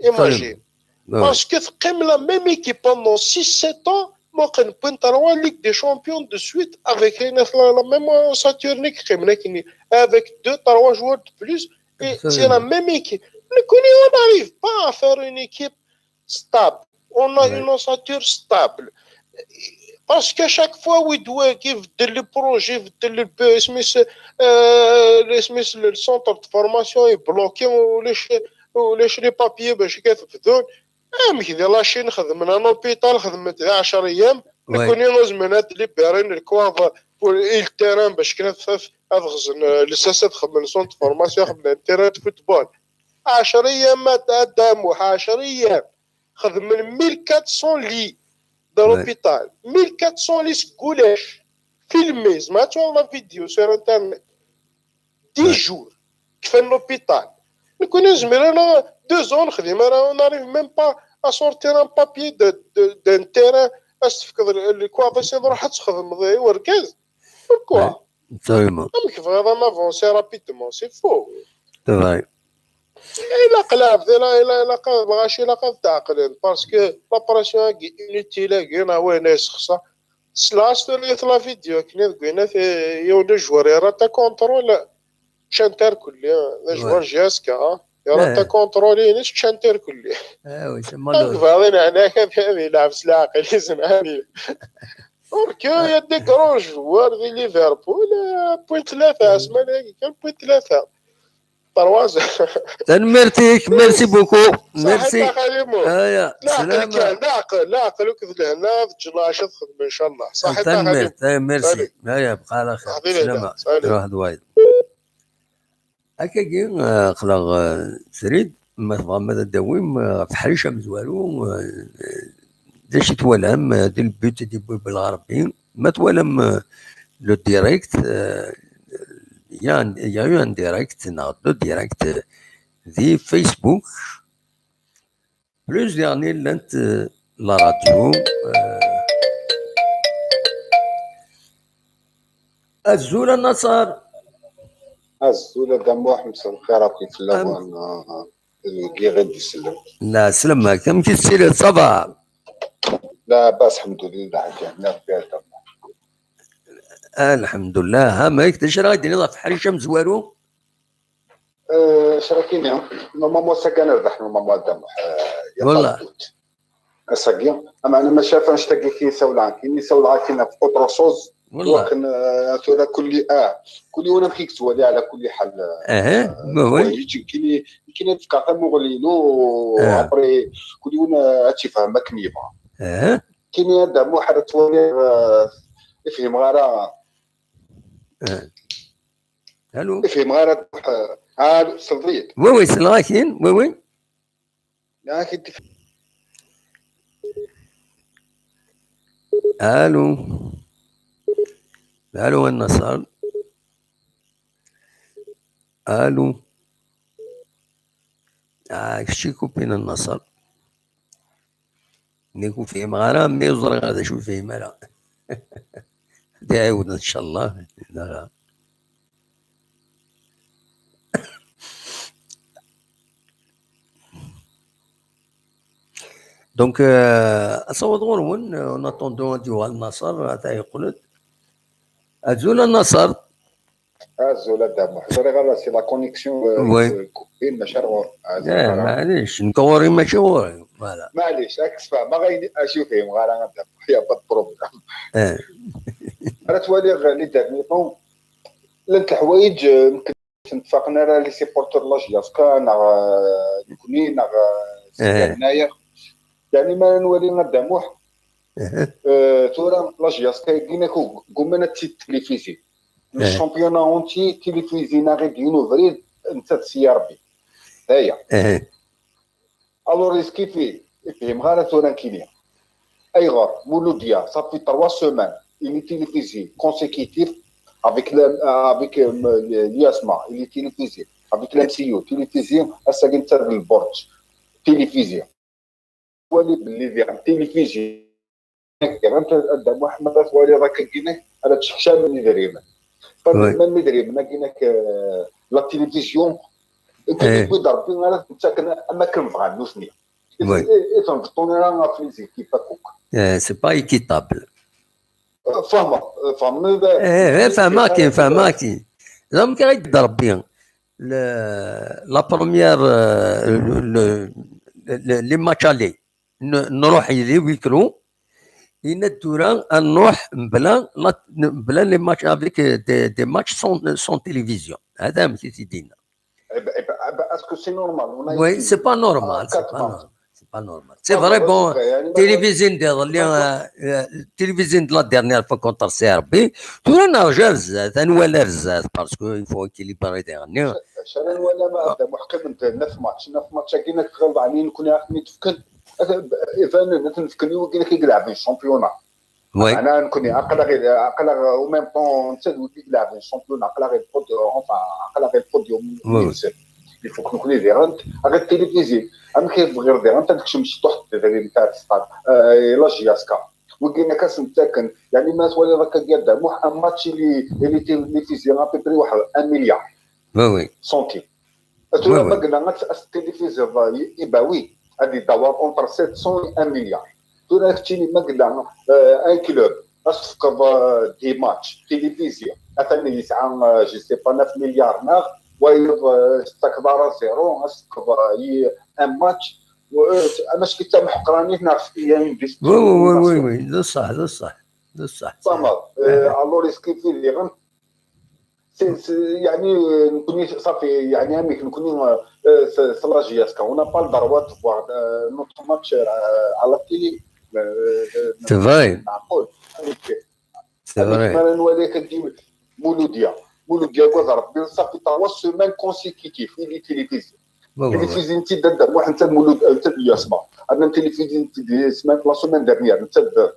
Imagine. Parce que quand même la même équipe pendant six sept ans, on a gagné trois Ligue des Champions de suite avec la, la même ossature avec deux, trois joueurs de plus. Et c'est la même équipe. Mais on n'arrive pas à faire une équipe stable. On a une ossature stable. Parce qu'à chaque fois, on doit give le projet, le, le centre de formation est bloqué, on laisse, on laisse les papiers, ben, je suis. Amek di la Chine xedmen un hôpital, xedmen di ɛecra ayyam, nekkni ur zmiren ad libérin le cadre pour le terrain, parce que ad xedmen, euh, lsas ad xedmen centre de formation, xedmen un terrain de football. Ɛecra ayyam, a Dda Muḥ, ɛecra ayyam. Xedmen mille quatre cents lits de l'hôpital. Mille quatre cents lits seg ulac. Filmés, ma tu la vidéo sur internet. Dix jours. Kfan l'hôpital. Nekkni nezmer ala deux ans nexdim ara, on n'arrive même pas à sortir un papier de, de, d'un terrain, ad s-tefkeḍ le cadre, ad tṛuḥeḍ ad txedmeḍ i urgaz. Pourquoi? Absolument. Amek tebɣiḍ ad navancer rapidement? C'est faux. C'est vrai. Ilaq lɛebd, ilaq, ilaq, ilaq, lɣaci ilaq ad t-ɛeqlen, parce que la pression-agi inutile-agi, neɣ wayen ay yessexṣer. Tesla-as tura la vidéo akken i deg winat, eh, yiwen n joueur yerra ta contrôle, ččan-t irkelli, d ajwar J S K, yerra ta contrôle-ines, ččan-t irkelli. Agbaḍ ineɛnak ad, ad yelɛeb s leɛqel-is, neɛni. Or que il y a des grands joueurs de Liverpool, eh, wwin tlata, ssmana-agi kan wwin tlata. Trois. Tanemmirt-ik, merci beaucoup. Merci. Aya, leɛqel kan, leɛqel, leɛqel akked lehna, ad ǧǧen lɛaca ad xedmen, inchallah. Tanemmirt, merci. Aya, bqa ɛla xir. Salam. Ruḥ d wayeḍ. Akkagi, eh, aql-aɣ, eh, srid, ma tebɣam ad d-tawim, eh, ɣef Ḥric amezwaru, eh, d acu i twalam, eh, di le but di Bouba Lɣerbi? Ma twalam, eh, le direct, eh, il y a un, il y a eu un direct, neɣ deux directs, eh, di Facebook. Plus diɣen llant, eh, la radio, eh. Azul a Naṣer. Azul a Dda Muḥ, msel lxir akk i fell-awen, eh, d wigi i d-isellen. La, slem-ak, amek i tettiliḍ, ça va? Labas, lḥemdulillah, lḥemdulillah. Amek, d acu ara ɣ-d-tiniḍ ɣef Ḥric amezwaru? Euh, Crakini, normalement, ça gagne le Rahman Mohamed Damoh, euh, y a pas de doute. Ass-agi, ameɛna maca ɣef annect-agi i k-in-sawleɣ, i k-in-sawleɣ akken ɣef autre chose. Wakken, eh, tura kulli, ah, kulli win amek i yettwali, ɛla kulli ḥal, eh, ḥwayeǧ, nekkini, nekkini ad fkeɣ tamuɣli-inu, après, kulli win, eh, ad tt-ifhem akken yebɣa. Nekkini a Dda Muḥ ara twaliḍ, eh, ur fhimeɣ ara. Allô? Ur fhimeɣ ara, eh, ah, selleḍ-iyi-d. Oui, oui, selleɣ-ak-in, oui, oui. Allô? Allô, a Nna Ṣer? Allô? Ah, kečč i kupin a Nna Ṣer. Nekk ur fhimeɣ ara, mi ur ẓriɣ ara d acu ur fhim ara. Ad iɛiwed, ncallah. Donc, euh, asawaḍ ɣur-wen, euh, en attendant ad yuɣal Naṣer, ata yeqqel-d. Azul a Naṣer. Azul a Dda Muḥ. Ẓriɣ ara c'est la connexion, euh, coupée, maca ɣur-, ah, eh, maɛlic, nekk ɣur-i mačči ɣur-i. Voilà. Maɛlic, ad k-sfehmeɣ ayen acu fhimeɣ ara a Dda Muḥ, y a pas de problème. Eh. Ara twaliɣ les derniers temps, llant leḥwayeǧ, euh, ttfaqen ara les supporters n la J S K neɣ, euh, nekni neɣ, euh, Sidi Ɛnayeɣ. Yeɛni ma ara nwali a Dda Muḥ, euh, tura la J S K-agi nekk gu-, gumman ad tt-id-tilifizi. Le championnat entier tilifizi neɣ i d-yun ubrid netta d C R B. D aya. Alors, est-ce qu'il fait, ur fhimeɣ ara tura nekkini. Ayɣer Mouloudia, ça fait trois semaines, il est télévisé consécutif avec le, avec, euh, l'I S M A, il est télévisé, avec l'M C U, télévisé, ass-agi netta d lburǧ, télévisé. Twali belli diɣen télévisé, diɣen a Dda Muḥ, ma twaliḍ akka-agi, ara ttsekcamen idrimen. Même idrimen-agi, euh, la télévision, wid Rebbi ara ten-ttaken am akken bɣan nutni. I, i, i ten-beṭṭun ara ɣef les équipes akk. Eh, c'est pas équitable. Euh, fehmeɣ, euh, fehmeɣ. Eh, eh, fehmeɣ-k-in, fehmeɣ-k-in. D amek ara d-Rebbi. Le, la première, euh, le, le, le, les matchs allés, n-, nruḥ les huis clos, yenna-d tura ad nruḥ mebla la, mebla les matchs avec, euh, des, des matchs sans, sans télévision. Hada amek i t-id-yenna. Eh ben, eh ben, eh ben, est-ce que c'est normal? Oui, c'est pas normal, c'est pas normal. C'est pas normal. C'est vrai, bon, télévision de, euh, euh, télévision de la dernière fois contre C R B, tura nerǧa ar zdat, ad nwali ar zdat, parce que il faut équilibrer dernier. Acu ara nwali ma d amuḥkam n neuf matchs, neuf matchs-agi nekk tɣelḍ ɛni nekni ad ten-id-fken? Ibanen ad ten-fken i wigi nekk i ilɛben championnat. Meɛna nekni aql-aɣ, aql-aɣ en même temps netta d wigi ilɛben championnat, aql-aɣ i lpodium, enfin, aql-aɣ i lpodium yid-sen. Il faut que nekni diɣen, ɣer télévision. Amek i bɣiɣ diɣen ad nekcem ciṭuḥ tedrimt ar stade, euh, la J S K. Wigi nekk ad sen-ttaken, yeɛni ma twaliḍ akka a Dda Muḥ, un match il est, il est télévisé à peu près waḥed un milliard. Centimes. Tura ma yella ad, ad tilifiziḍ i, i Bawi, ad idawar entre sept cents et un milliard. Tura keččini ma yella, euh, un club, ad s-tefkeḍ, euh, des matchs télévisés, atan yesɛa, euh, je sais pas, neuf milliards neɣ wayeḍ, euh, tettakeḍ ara zéro, ad s-tefkeḍ, euh, i un match, euh, amack d tameḥqranit neɣ il y a une destruction. Oui, oui, oui, oui, d ṣṣeḥ, d ṣṣeḥ, d ṣṣeḥ. Tfehmeḍ? Euh, alors, est-ce que c'est, c'est, yeɛni, euh, nekni, ṣafi, yeɛni, amek nekni, euh, euh, s, s la J S K, on n'a pas le droit de voir, euh, notre match, euh, à la télé. Euh, euh, c'est vrai. Meɛqul. C'est vrai. Amek ma ara nwali akka Mouloudia. Mouloudia, akked Rebbi, ça fait trois semaines consécutives, il est télévisé. Télévision-t-id a Dda Muḥ, netta d Mouloud, netta d l'I S M A. Rnan télévision-t-id la semaine dernière, netta d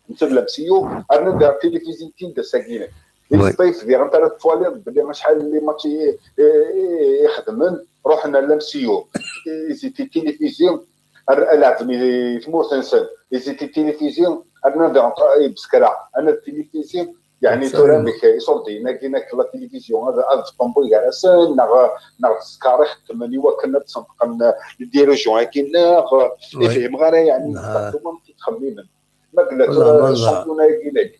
netta d l'M C U, rnan daɣ télévision-t-id ass-agi. Di Leqbayel diɣen ara twaliḍ belli acḥal n les matchs i, i, i, i xedmen, ruḥen ar l'M C U. Ils étaient télévisés, ar, lɛeben i tmurt-nsen. Ils étaient télévisés, rnan daɣen i Beskra, rnan télévisés. Yeɛni tura amek iṣurdiyen-agi nekk la télévision ad, ad ṭṭfen gar-asen, neɣ, neɣ tteskar i xeddmen i wakken ad d-senṭqen les dirigeants-agi, neɣ ur fhimeɣ ara, yeɛni exactement amek i ttxemmimen. Ma yella tura championnat-agi nekk,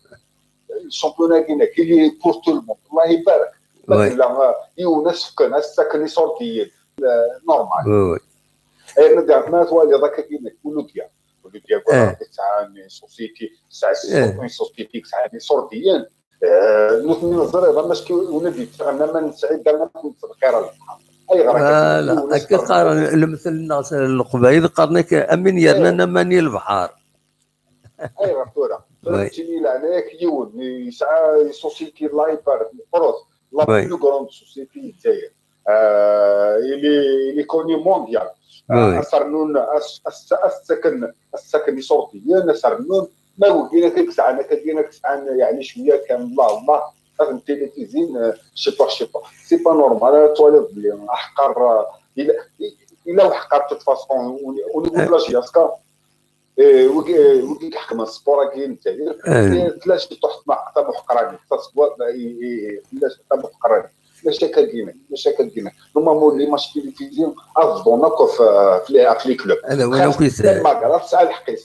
championnat-agi nekk, il est pour tout le monde. Allah ibarek. Ma yella, euh, yiwen ad s-fken, ad s-ttaken iṣurdiyen, euh, normal. Ayen ad ma twaliḍ akka-agi nekk, Mouloudia. Ur d-yeggar ara, tesɛa une société, tesɛa une société, tesɛa iṣurdiyen. Nutni neẓra, maski win ad yettaɣen aman n Sɛid, d aman n tebxir lebḥer. Ayɣer akka? Voilà, akka qqaren lemtel-nneɣ s Leqbayel, qqaren-ak: "Amin yernan aman i lebḥer." Ayɣer tura? Tura ttini leɛnaya-k, yiwen yesɛa une société library meqqret, la plus grande société n Lezzayer. Euh, il est, il est connu mondial. Euh, as rnun, as, as, as ttaken, as ttaken iṣurdiyen, as rnun, ma wigin akka i yesɛan, akka i yesɛan, yeɛni cwiya kan, Allah, Allah, ad ten-tilifizin, euh, je sais pas, je sais pas. C'est pas normal, ad twaliḍ belli aḥeqqar, euh, il, il a aḥeqqar de toute façon, au, au niveau de la J S K, euh, wigi, euh, wigi iḥekmen sport-agi n Lezzayer, tella ciṭuḥ tamuḥeqranit, taswa, i, i, tella tamuḥeqranit. Mačči akka gina, mačči akka gina. Normalement, les matchs télévisés, ad bḍun akk f, f les, f les clubs. Ala, wala akk yesɛa. Magra tesɛa lḥeqq-is.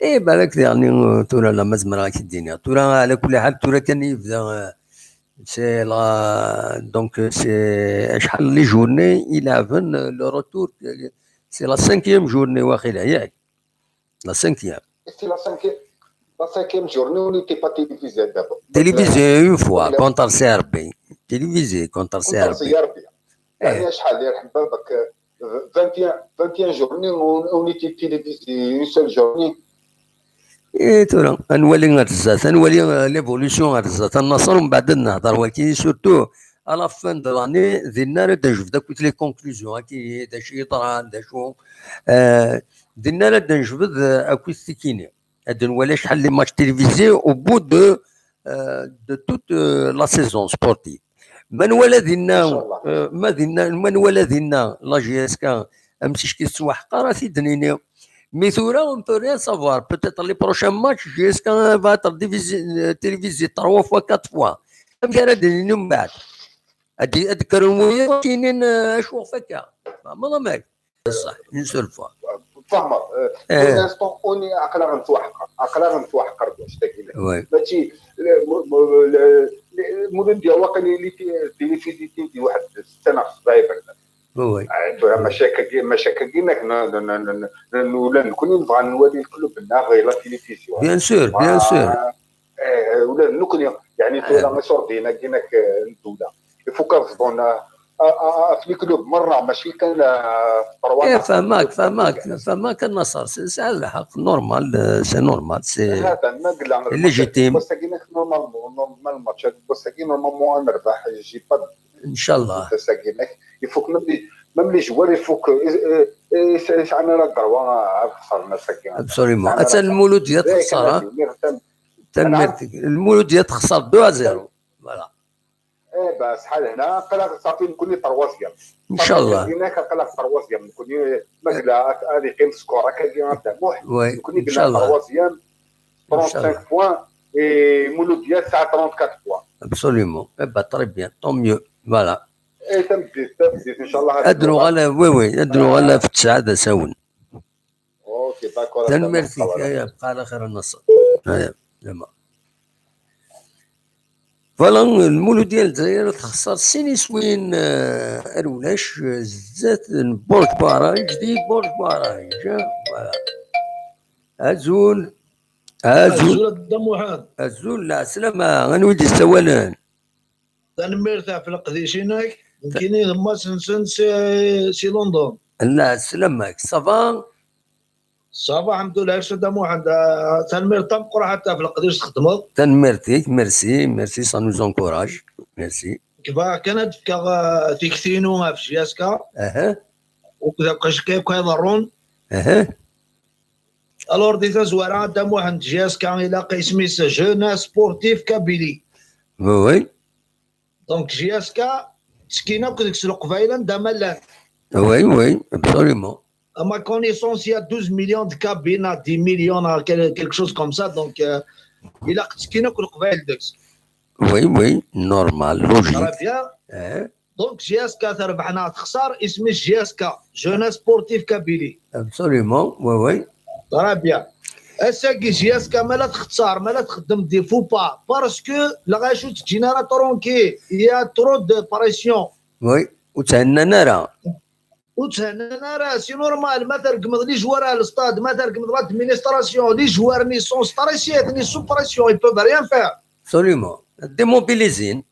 Eh, balak diɣen, tura la ma zemreɣ ad k-id-iniɣ. Tura, ala kulli ḥal, tura kan i yebda, euh, c'est la, donc, c'est acḥal les journées i leɛben, euh, le retour, euh, c'est la cinquième journée, waqila, yak. La cinquième. C'est la cinquième, la cinquième journée, on n'était pas télévisé d'abord. Télévisé une fois, contre C R B. Télévisé contre C R B. Contre C R B. يعني شحال يرحم بابك، vingt et un, vingt et un journées, on, on était télévisé une seule journée. Eh, tura, ad nwali ar zdat, ad nwali, euh, l'évolution ar zdat, a Naṣer, mbeɛd ad nehder waki, surtout à la fin de l'année, dinna ara d-nejbed akkit les conclusions, aki, d acu yeḍran, d acu, euh, dinna ara d-nejbed, euh, akkit tikini. Ad nwali acḥal les matchs télévisés au bout de, euh, de toute, euh, la saison sportive. Ma nwala dinna, euh, ma dinna, ma nwala dinna la J S K amcic-is tettwaḥqer, ad t-id-nini. Mais tura, on peut rien savoir. Peut-être les prochains matchs, J S K va être divisé, euh, télévisé trois fois, quatre fois. Amek ara d-nini mbeɛd? Ad d-, ad d-kkren wiyaḍ ad k-inin, euh, acu ɣef akka. Tfehmeḍ amek? Ṣṣeḥ, une seule fois. Fehmeɣ, euh, pour l'instant, on est, aql-aɣ nettwaḥqer. Aql-aɣ nettwaḥqer deg wannect-agi. Mačči, le, mu-, mu-, le, le, Mulud Diaw waqil ili ti-, tilifizit di waḥed setta neɣ sebɛa iberdan. Maca akka, maca akka, ula d nekni nebɣa ad nwali lklub-nneɣ ɣer la télévision. Bien sûr, bien sûr. Eh, ula d nekni, yeɛni tura iṣurdiyen-agi n ddula. Il faut ad bḍun, ah, ah, ah, f les clubs merra, mačči kan, ah, f trois. Eh, fehmeɣ-k, fehmeɣ-k, fehmeɣ-k a Naṣer, tesɛiḍ lḥeqq, normal, euh, c'est normal, c'est légitime. Ass-agi-inek normalement, normal match, ass-agi normalement ad nerbeḥ, j'ai pas de doute. Inchallah. Ass-agi-inek, il faut que même les, même les joueurs, il faut que, eh, eh, eh, sɛan ara ddrewa ad xesren ass-agi. Absolument. Atan Lmuludya texser, ha? Tanemmirt. Lmuludya texser deux à zéro. Voilà. Eh ben, ṣṣeḥ lehna, aql-aɣ ṣafi nekni troisième. Inchallah. Aql-aɣ troisième nekni, ma yella ad yeqqim score akkagi a Dda Muḥ, nekni troisième, trente-cinq points, et Muludya tesɛa trente-quatre points. Absolument. Eh ben, très bien, tant mieux. Voilà. Eh, tameddit, tameddit, inchallah. Ad nuɣal, oui, oui, ad nuɣal f ttesɛa d asawen. Ok, d'accord. Tanemmirt-ik, aya, bqa ɛla xir a Naṣer. Aya, lama. Voilà, Lmuludya n Lezzayer texser sin iswiyen, eh, ar ulac, eh, zdat n Burj Baraj, di Burj Baraj, eh, voilà. Azul, azul. Azul a Dda Muḥend. Azul, lɛeslama, anwa i d-yessawalen? Tanemmirt ɣef leqdic-inek. Nekkini d Mass-nsen si, si London. Lɛeslama-k, ça va? Ça va, lḥemdullah, a Dda Muḥend. Ah, tanemmirt tameqqrant ɣef leqdic txeddmeḍ. Tanemmirt-ik, merci, merci, ça nous encourage. Merci. Nekk bɣiɣ kan ad d-fkeɣ, ah, tikti-inu ɣef J S K. Aha. Akked akk acu akka akk iḍerrun. Aha. Alors, di tazwara, a Dda Muḥend, J S K ilaq isem-is Jeunesse Sportive Kabylie. Oui, oui. Donc, J S K, ttekkin akk deg-s Leqbayel anda ma llan. Oui, oui, absolument. À ma connaissance, il y a douze millions de Kabyles, à dix millions, à quel-, quelque chose comme ça. Donc, euh, ilaq ttekkin akk Leqbayel deg-s. Oui, oui, normal, logique. Très bien. Eh. Donc, J S K terbeḥ neɣ texser, isem-is J S K, Jeunesse Sportive Kabylie. Absolument, oui, oui. Très bien. Ass-agi J S K ma la texser, ma la txeddem des faux pas, parce que lɣaci ur ttǧin ara tranquille, il y a trop de pression. Oui, ur thennan ara. Ur thennan ara, c'est normal. Ma tregmeḍ les joueurs à le stade, ma tregmeḍ l'administration, les joueurs-nni sont stressés, atni sous pression, ils peuvent rien faire. Absolument. Démobilisés.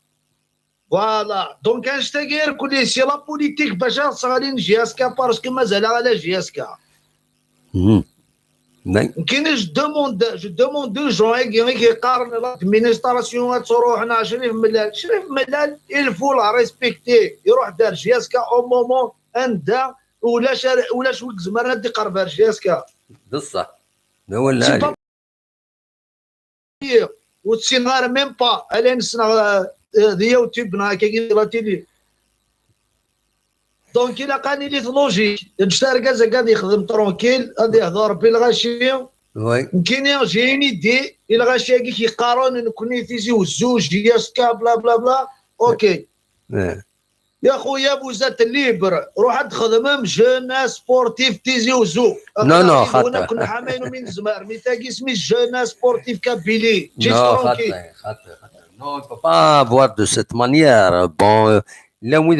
Voilà. Donc, annect-agi irkelli, c'est la politique bac ad sseɣlin J S K, parce que mazal-aɣ ala J S K. Mhm. Mais Nekkini, je demande, je demande aux gens-agi i k-yeqqaren l'administration ad truḥ neɣ Crif Mellal. Crif Mellal, il faut la respecter. Iruḥ-d ar J S K au moment anda ulac ar-, ulac wi izemren ad d-iqerreb ar J S K. D ṣṣeḥ. D awal C'est lɛali. Pas ur ssineɣ ara même pas, ala ayen ssneɣ, euh, euh, di YouTube neɣ akkagi di la télé. Donc, ilaq ad nili logique. Ǧǧet argaz-agi ad yexdem tranquille, ad yehder Rebbi lɣaci. Oui. Nekkini, j'ai une idée, i lɣaci-agi k-yeqqaren nekkni Tizi Uzzu, J S K, bla bla bla. Ok. Eh. Ya xuya, vous êtes libre. Ruḥ ad txedmem jeunesse sportive Tizi Uzzu. Non, non, Aql-aɣ xaṭi. Nekk nḥama inu mi nezmer. Mi tagi isem-is jeunesse sportive Kabylie. Ǧis Non, tranquille. Xaṭi, xaṭi, xaṭi. Non, il faut pas voir de cette manière. Bon, euh, là, oui,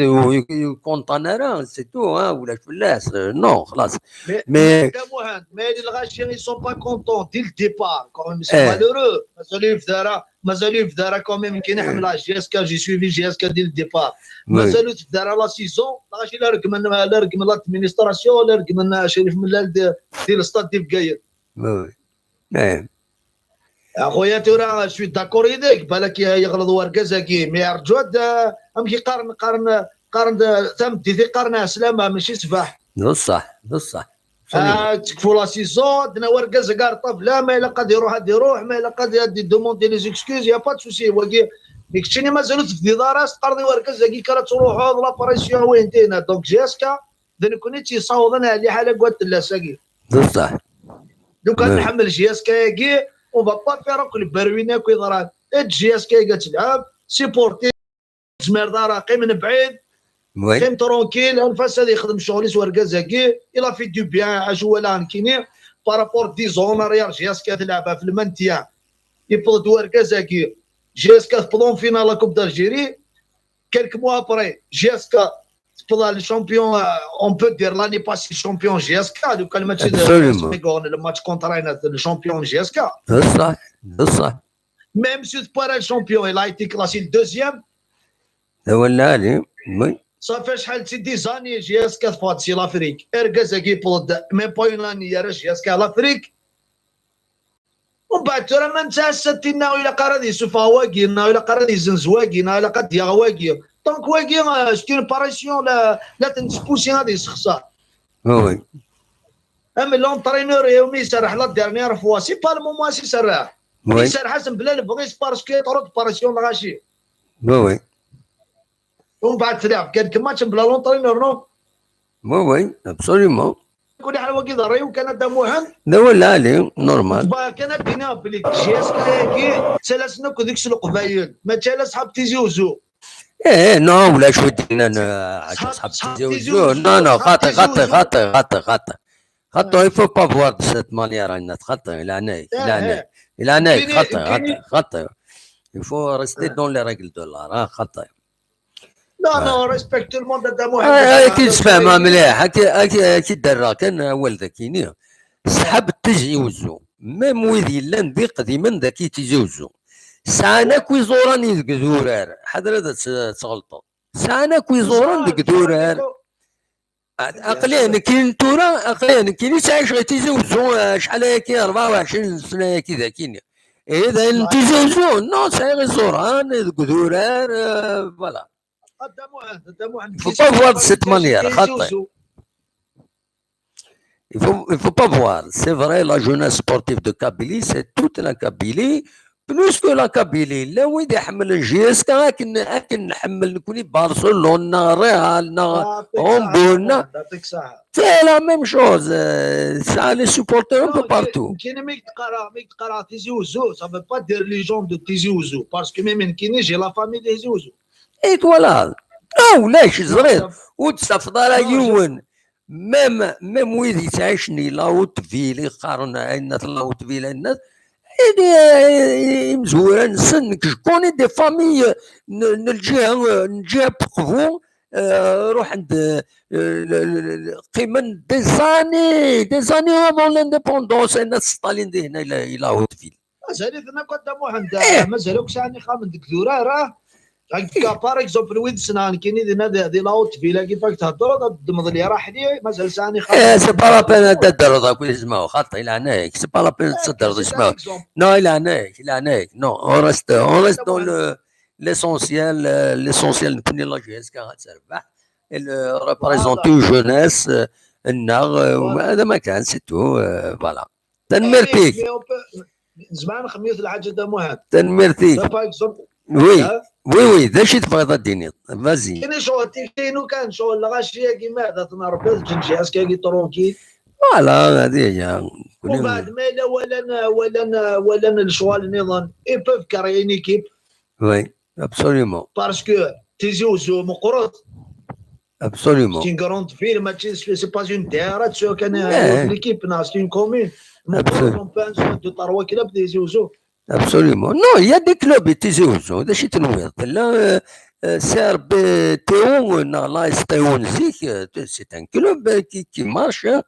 ur content, c'est tout, hein, ولا فلاس. Euh, non, خلاص. Mais, Mais- Dda Muḥend, mais les lɣaci, ils sont pas contents dès le départ. Quand même, c'est Eh. Malheureux. Mazal ur yebda ara, mazal ur yebda ara quand même, nekkini ḥemmleɣ J S K, j'ai suivi J S K dès le départ. Oui. Mazal ur tebda ara la saison, lɣaci la regmen, la regmen l'administration, la regmen Crif Mellal di, di l'stade di Bgayet. Oui, oui. Eh. Axuya, tura, je suis d'accord yid-k, balak yeɣleḍ wergaz-agi, mais rǧu ad, amek i qqaren, qqaren, qqaren tameddit i qqaren ɛeslama, mačči ṣṣbeḥ. D ṣṣeḥ, d ṣṣeḥ. Ah, tekfu la saison, d-nawi argaz-agi ar ṭṭabla, ma ilaq ad iruḥ, ad iruḥ, ma ilaq ad, ad d-demande les excuses, y a pas de souci. Wagi, mais keččini mazal ur tebdiḍ ara, s-teqqareḍ i wergaz-agi kan ad truḥeḍ, la pression, wayen tina. Donc, J S K, d nekkni i tt-yessawḍen ar liḥala n wat Tellas-agi. D ṣṣeḥ. Donc, ad Ouais. nḥemmel J S K-agi, on va pas faire akk le berwin akk yeḍran. Et J S K-agi ad telɛeb, supporter, ur tezmireḍ ara, qqimen bɛid, Oui. Qim tranquille, anef-as ad yexdem ccɣel-is wergaz-agi. Il a fait du bien, acu walaɣ nekkini, par rapport dix ans en arrière, J S K telɛeb ɣef le maintien. Yewweḍ-d wergaz-agi, J S K tewweḍ en finale la Coupe d'Algérie. Quelques mois après, J S K tewweḍ le champion, euh, on peut dire l'année passée champion J S K, donc le match de Absolument. Le match contre Rennes, le champion J S K. D ṣṣeḥ, d ṣṣeḥ. Même si c'est pas un champion, il a été classé le deuxième. D awal lɛali, oui. Ça fait شحال, c'est des années J S K teffeɣ-d si l'Afrique. Argaz-agi yewweḍ-d, même pas une année, yerra J S K l'Afrique. Umbeɛd tura ma netta ass-a tinna ilaq ara ad yessufeɣ wagi, neɣ ilaq ara ad yezzenz wagi, neɣ ilaq ad d-yaɣ wagi. Donc wagi, euh, c'est une pression la, la tettpousser ad yessexṣer. Oui, oui. Am l'entraîneur, umi iserreḥ la dernière fois, c'est pas le moment ad s-iserreḥ. Oui. Iserreḥ-as mebla lebɣi-s parce que trop de pression lɣaci. Oui, oui. Umbeɛd tleɛb kan كم match mebla l'entraîneur, non? Oui, oui, absolument. Kul ḥal wagi d ṛṛay-iw kan a Dda Muḥend. D awal lɛali, normal. Tebɣa kan ad d-iniɣ belli J S K-agi ttalasen akk deg-s Leqbayel, mačči ala ṣṣḥab Tizi Uzzu. Eh, non, ulac wi d-yennan, eh, ḥaca ṣṣḥab Tizi Uzzu. Non, non, xaṭi, xaṭi, xaṭi, xaṭi, xaṭi. Xaṭi, il faut pas voir de cette manière, Aynat, xaṭi, leɛnaya-k, leɛnaya-k, leɛnaya-k, xaṭi, xaṭi, xaṭi. Il faut rester dans les règles de l'art, hein, xaṭi. Non, non, on respecte tout le monde, a Dda Muḥend. Ah, ad k-id-sfehmeɣ mliḥ, ad k-, ad k-, ad k-id-rreɣ kan awal dagini. Ṣṣḥab Tizi Uzzu, même wid yellan d iqdimen dagi Tizi Uzzu, sɛan akk iẓuran i deg idurar, ḥader ad tt-, tɣelṭeḍ. Sɛan akk iẓuran deg idurar. Aql-i nekkini tura, aql-i nekkini ttɛiceɣ i Tizi Uzzu, eh, acḥal ayagi, rebɛa u ɛecrin sna ayagi dagini. Eh, d ayen n Tizi Uzzu, non, sɛiɣ iẓuran deg idurar, eh, voilà. A Dda Muḥend, a Dda Muḥend, Il faut pas voir de cette manière, xaṭi. Il faut, il faut pas voir. C'est vrai, la jeunesse sportive de Kabylie, c'est toute la Kabylie, plus que la Kabylie. Llan wid iḥemmlen J S K akken, akken nḥemmel nekkni Barcelone, neɣ Real, neɣ Hambourg, neɣ, c'est la même chose. Euh, ça, les supporters un peu partout. Nekkini mi k-d-qqareɣ, mi k-d-qqareɣ Tizi Uzzu, ça veut pas dire les gens de Tizi Uzzu, parce que même nekkini, j'ai la famille de Tizi Uzzu. Et voilà. Ah, ulac, ẓriɣ. Ur d-tafeḍ ara yiwen. Même, même wid yettɛicen i la haute ville, i qqaren Aynat la haute ville, Aynat, eh, eh, imezwura-nsen, nekk, je connais des familles n, n lǧiha, n lǧiha n Uqbu, euh, ruḥen-d, euh, le- le- le- le- qqimen des années, des années avant l'indépendance, ayen Staline di hna ila, ila Hauteville. Mazal-iten akk a Dda Muḥend, eh, mazal akk sɛan ixxamen deg Durar, ah. Akka, par exemple, wid ssneɣ nekkini dinna di, di la Hauteville-agi, fak theddreḍ, ad d-ddmeḍ liraḥli, mazal sɛan ixxamen. Eh, c'est pas la peine ad d-teddreḍ akk ismaw, xaṭi, i leɛnaya-k, c'est pas la peine ad d-teddreḍ ismaw. Non, i leɛnaya-k, i leɛnaya-k, non, on reste, on reste dans le, l'essentiel, euh, l'essentiel, nekkni la J S K ad terbeḥ, elle représente une jeunesse, euh, nneɣ, euh, hada ma kan, c'est tout, euh, voilà. Tanemmirt-ik. Nezmer ad nxemmem yiwet lḥaǧa, a Dda Muḥend. Tanemmirt-ik. Par exemple, oui, oui, oui, d acu i tebɣiḍ ad d-tiniḍ? Vas-y. Kini ccɣel tikti-inu kan, ccɣel lɣaci-agi, ma ad ten-nṛebbi, ad ǧǧen J S K-agi tranquille. Voilà, hadi hiya. Umbeɛd ma yella walan, walan, walan lecɣal nniḍen, ils peuvent créer une équipe. Oui, absolument. Parce que Tizi Uzzu meqqret. Absolument. C'est une grande ville, mais c'est c'est pas une daïra, c'est une, une équipe, non, c'est une commune. Meqqret, on peut un deux, trois clubs Tizi Uzzu. Absolument. Non, il y a des clubs à Tizi Uzzu. D acu i tenwiḍ? Tella, euh, euh, C R B Théo, neɣ l'A S Théo zik, euh, c'est un club, euh, qui, qui marche, hein.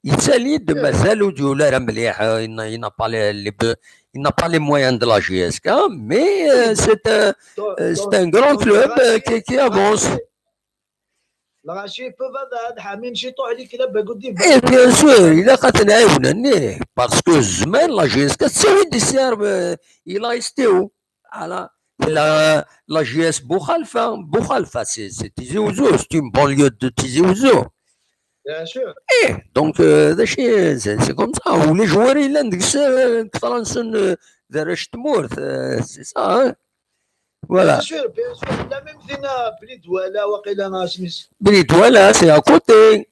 Yettali-d, mazal ur d-yuli ara mliḥ, euh, il n'a, il n'a pas les, les be- il n'a pas les moyens de la J S K, mais, euh, c'est un, euh, c'est un grand club, euh, qui, qui avance. Lɣaci peuvent ad, ad ḥamin ciṭuḥ les clubs akked. Et bien sûr, ilaq ad ten-ɛiwnen, eh, parce que zzman la J S K tettawi-d ssiɛr, euh, i l'A S Théo. Voilà. La, la J S Boukhalifa, Boukhalifa, c'est, c'est Tizi Ouzou, c'est une banlieue de Tizi Ouzou. Bien sûr. Eh, donc, euh, d acu, c'est, c'est comme ça. U les joueurs yellan deg-s, euh, kter-nsen, euh, d arrac n tmurt, euh, c'est ça, hein. Voilà. Bien sûr, bien sûr. La même din, euh, Bni Douala, waqila, neɣ isem-is. Bni Douala, c'est à côté.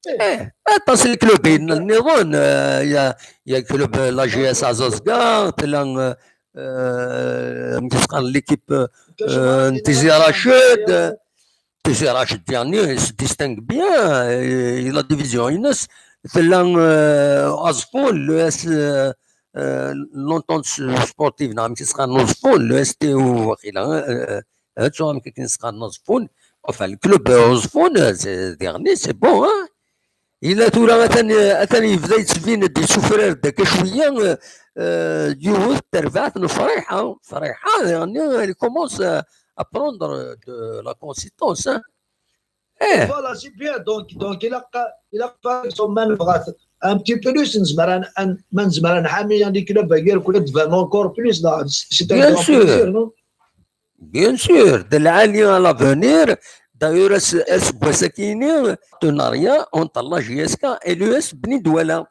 Eh, aṭas n club nniḍen, euh, il y a, il y a club, euh, la J S Azazga, tella, euh, euh, amek i s-qqaren, l'équipe, euh, n Tizi Rached, euh, Tizi Rached, yeɛni, il se distingue bien, euh, la division-ines, tella, euh, Azfun, le S, euh, euh, l'entente sportive, neɣ amek i s-qqaren, Azfun, le S T O, waqila, euh, euh, tu vois, amek akken i s-qqaren, Azfun, enfin, le club, euh, Azfun, euh, c'est, diɣen, c'est bon, hein. Yella tura atan, atan yebda yettbin-d, yessufrar-d akka cwiya, euh, euh, yiwet terbaɛt n Friḥa, Friḥa, diɣen, elle commence à, à prendre de la consistance, hein. Eh. Voilà, c'est bien. Donc, donc, il a, il a pas son man un petit peu plus, nezmer ad, ad, ma nezmer ad nḥami les clubs-agi, ad d-banen encore plus, là, c'est un grand plaisir, non ? Bien sûr, de l'Ali à l'avenir, d'ailleurs, aseggas-agi, partenariat entre la J S K et l'U S Bni Douala.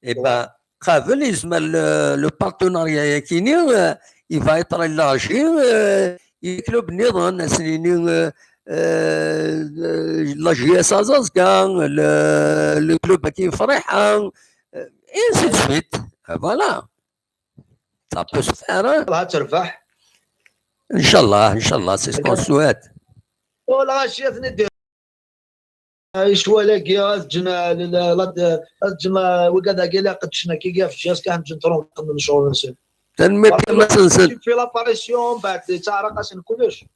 Eh ben, qabel, yezmer le, le partenariat-agi, euh, il va être élargi, euh, i club nniḍen, ad sen-nini, euh, euh, la J S Azazga, le, le club Akin Friḥa, euh, et ainsi de suite. Euh, voilà. Ça peut se faire, hein. Inchallah, inchallah, c'est ce qu'on souhaite. Icwal-agi, ad ǧǧen, ad ǧǧen, wigad-agi la qedcen akka ɣef J S K, ad ǧǧen tṛunkent n ccɣel-nsen. Tanemmirt a Mass Nsen. Tu fais l'apparition, mbeɛd yettaɛraq-asen kullec.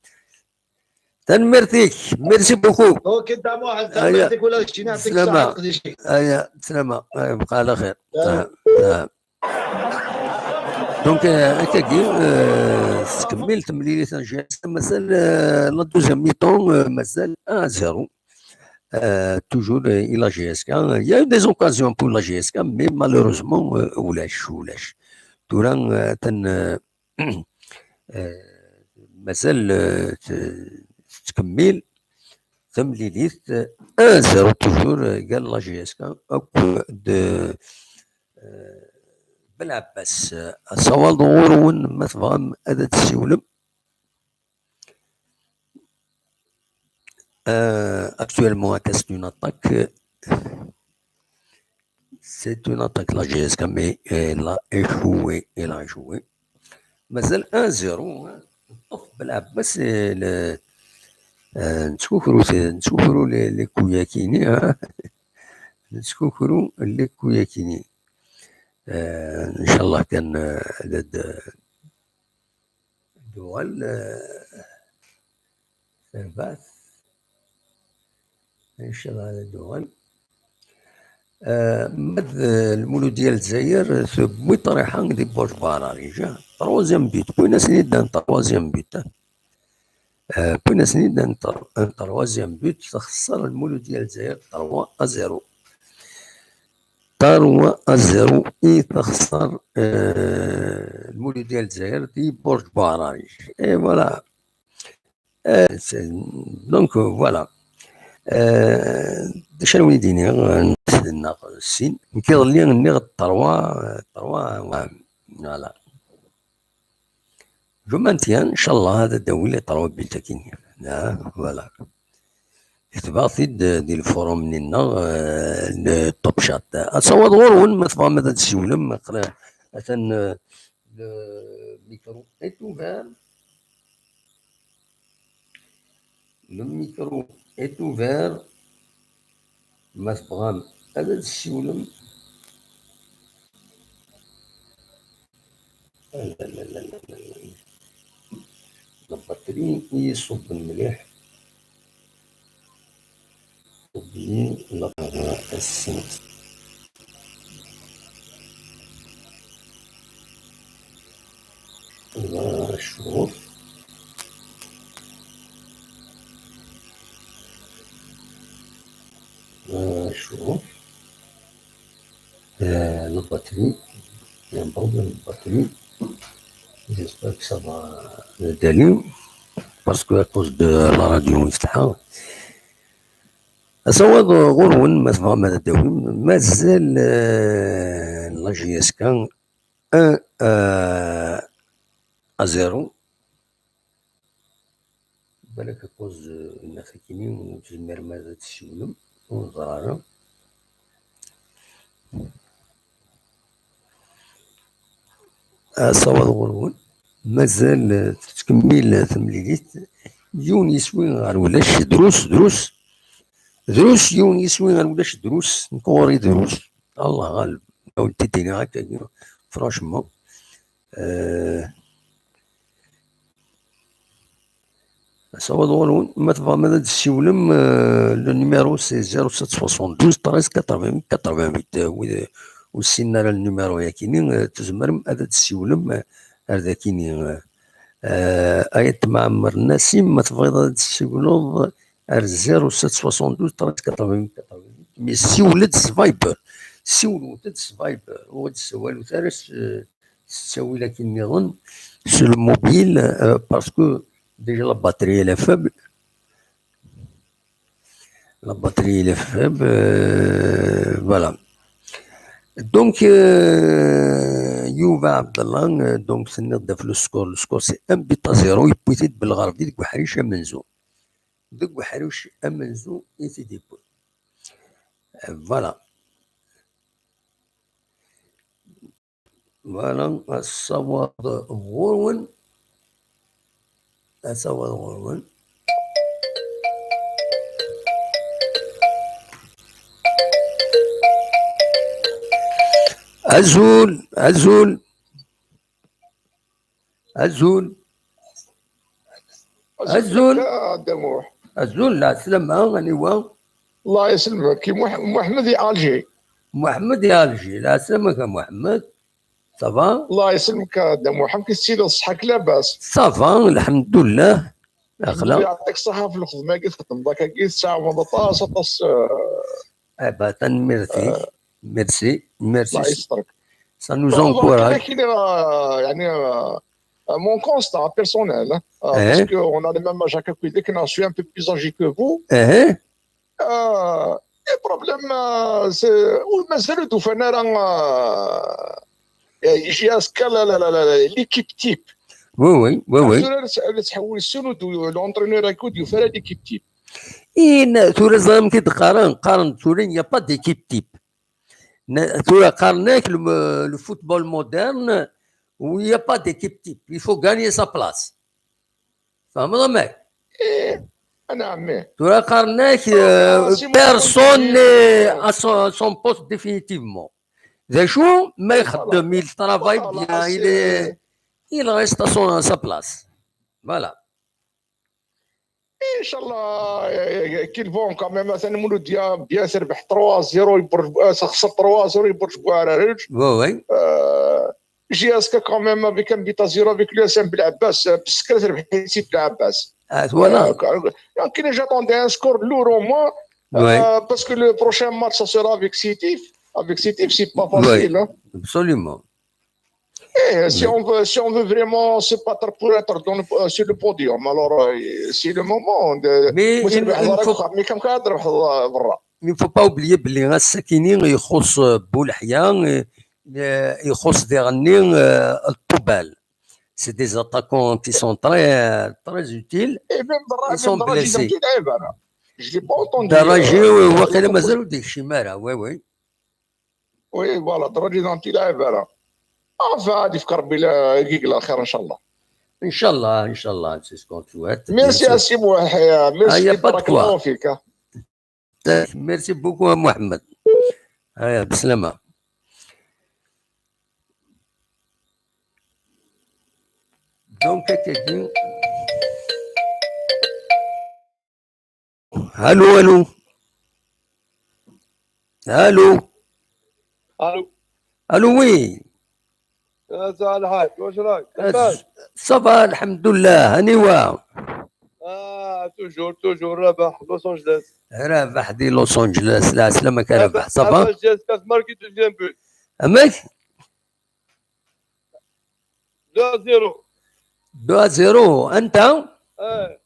Tanemmirt-ik, merci beaucoup. Ok, Dda Muḥend, tanemmirt-ik ula d keččini, yeɛṭik ṣṣeḥḥa, leqdic-ik. Aya, sslama, aya, bqa ɛla xir. Donc, euh, akkagi, euh, tettkemmil temlilit n J S K, mazal, euh, la deuxième mi-temps, euh, mazal un à zéro. Euh, toujours, euh, i la J S K. Il y a eu des occasions pour la J S K, mais malheureusement, euh, ulac, ulac. Tura, euh, atan, euh, euh, mazal, euh, t-, tettkemmil temlilit, euh, un zéro toujours, euh, gal la J S K akked, euh, Belɛebbas. Euh, asawaḍ ɣur-wen, ma tebɣam ad d-tessiwlem. Euh, actuellement, c'est une attaque. C'est une attaque, la J S K, mais elle a échoué, elle a échoué. Mazal un zéro, hein. Belɛebbas, euh, le, euh, nettkukru, nettkukru les, les coups-agi, hein. Nettkukru les coups-agi. Euh, inchallah kan, euh, d, d, d-tuɣal, euh, terbaɛt. Inchallah ad d-uɣal. Euh, ma d, euh, Lmuludya n Lezzayer, euh, tewwi ṭṭriḥa di Burj Bararij. Troisième but. Wwin-asen-id un troisième but, hein. Euh, wwin-asen-id un tr-, un troisième but, texṣer Lmuludya n Lezzayer trois à zéro. Trois à zéro i texṣer, euh, Lmuludya n Lezzayer di Burj Bararij. Et voilà. Euh, c'est, donc, euh, voilà. Euh, d acu ara wen-d-iniɣ, euh, neɣ sin. Nekk iḍelli nniɣ trois, euh, trois, ouais, voilà. Je maintiens, inchallah, ad d-awi les trois buts akkin. Ah, voilà. Ketbeɣ-t-id, euh, di lforum-nni-nneɣ, euh, le Top Chat. Asawaḍ ɣur-wen, ma tebɣam ad d-tsiwlem, aql-, atan, euh, le micro est ouvert. Le micro est ouvert. Ma tebɣam ad d-tsiwlem. Ah, la, la, la, la, la, la. La batterie i yi-iṣubben mliḥ. Oublier la, la, la, la, la, la, la batterie. Il y a un problème de batterie. J'espère que ça va aller. Parce que à cause de la radio, et cetera. Asawaḍ ɣur-wen, ma tebɣam ad d-tawim, mazal, euh, la J S K un, euh, à zéro. Balak à cause, euh, n akini ur tezmirem ara ad tessiwlem, ur neẓri ara. Asawaḍ ɣur-wen. Mazal, eh, tettkemmil temlilit. Yiwen yiswi ɣer ulac, drus, drus. Drus, yiwen yiswi ɣer ulac, drus. Nekk ɣur-i drus. Allah ɣaleb. Ad wen-t-id-iniɣ akka, franchement. Eh, Asawaḍ ɣur-wen, ma tebɣam ad d-tessiwlem, euh, le numéro c'est zéro sept soixante-douze treize quatre-vingt-huit quatre-vingt-huit. Euh, wid ur ssinen ara le numéro-yakini, euh, tzemrem ad d-tessiwlem, euh, ar dakini. Euh, Ayt Mɛemmer Nasim, ma tebɣiḍ ad d-tessiwleḍ ar zéro sept soixante-douze treize quatre-vingt-huit quatre-vingt-huit, mais siwlet s Viber. Siwlet-d s Viber, ur d-ssawlet ara s, euh, s ttawil akken nniḍen, sur le mobile, euh, parce que déjà la batterie elle est faible. La batterie elle est faible, euh, voilà. Donc, euh, Yuba Abdallah, euh, donc, c'est net de le score. Le score, c'est un but à zéro. Il peut être Belgarbi, de Guharish Amenzo. De Guharish Amenzo, et c'est des points. Euh, voilà. Voilà, asawaḍ ɣur-wen. Asawaḍ ɣur-wen. Azul, azul. Azul. Azul. Azul. Azul, lɛeslama, aniwa? Allah yesselmek, Muḥ-, Muḥemmed i Alger. Muḥemmed i Alger, lɛeslama-k a Muḥemmed. Ça va? Allah yesselmek a Dda Muḥ, amek i tettiliḍ, ṣṣeḥḥa-k labas? Ça va, lḥemdullah. Aql-aɣ. Yɛeṭṭik ṣṣeḥḥa ɣef lxedma-agi txeddmeḍ akkagi, tettɛawaneḍ aṭas, aṭas, euh, eh ben, tanemmirt-ik. Euh, merci, merci. Allah yessetr. Ça nous encourage. Bon, donc, euh, يعني, euh, euh, mon constat personnel, hein, euh, parce que on a le même âge que Quidic, je suis un peu plus âgé que vous. Euh, les problèmes, euh, c'est, ur mazal ur d-ufan ara, euh, J S K, la, la, la, la, la, l'équipe type. Oui, oui, oui, oui. Tura la tḥewwes, l'entraîneur-agi ur d-yufi ara l'équipe type. I, n-, tura ẓriɣ amek i d-qqaren, qqaren tura, il n'y a pas d'équipe type. N-, tura qqaren-ak le, le football moderne, où il n'y a pas d'équipe type. Il faut gagner sa place. Tfehmeḍ amek? Eh, a ɛemmi. Tura qqaren-ak, euh, personne n'est à son, son poste définitivement. D acu ma ixeddem, il travaille bien, il est, il reste à son, à sa place. Voilà. ان شاء الله. Qu'ils vont quand même, مثلا مولوديه bien sûr ربح trois zéro يبرج، آه، خسر trois zéro يبرج بوعرارج. Oui, oui. آه، J S K quand même avec un but à zéro avec l'U S M Belabès، آه، بالسكرات ربحين سي بلعباس. Ah, voilà. Donc, euh, donc j'attendais un score lourd au moins. Oui. Euh, parce que le prochain match, ça sera avec Sétif. Avec Sétif, c'est pas facile. Hein. Absolument. Et si, on veut, si on veut vraiment se battre pour être dans le- euh, sur le podium, alors euh, c'est le moment. De... Mais il- il faut- Mais comme cadre, برا. Il ne faut pas oublier بلي السكيني يخص بولحيا، يخص ديغني الطوبال. C'est des attaquants qui sont très, très utiles. Et même Dra- Ils sont même Daraji blessés. كان كيلعب انا. Je l'ai pas entendu. دراجي Euh, واقيلا مازال ديك الشي مارا. Oui, oui. Oui, voilà, Daraji كان كيلعب انا. Enfin, غادي يفكر ربي لا يقيق لا خير ان شاء الله. ان شاء الله، ان شاء الله، c'est ce qu'on souhaite. Merci à سي محمد. Merci. Ah, y a pas de بارك quoi. الله فيك. Merci beaucoup à Mohamed. هيا بسلامة. Donc, كاين. Allô, allô. Allô. الو. Allô, oui. يا سي الحاج، واش راك؟ Ça va, الحمد لله. هاني وا. اه، toujours، toujours رابح لوس انجلوس. رابح دي لوس انجلوس. لا، سلامك، رابح. Ça va. جي اس كا ماركي دوزيام بوت. امك. 2 0. deux à zéro. انت. اه.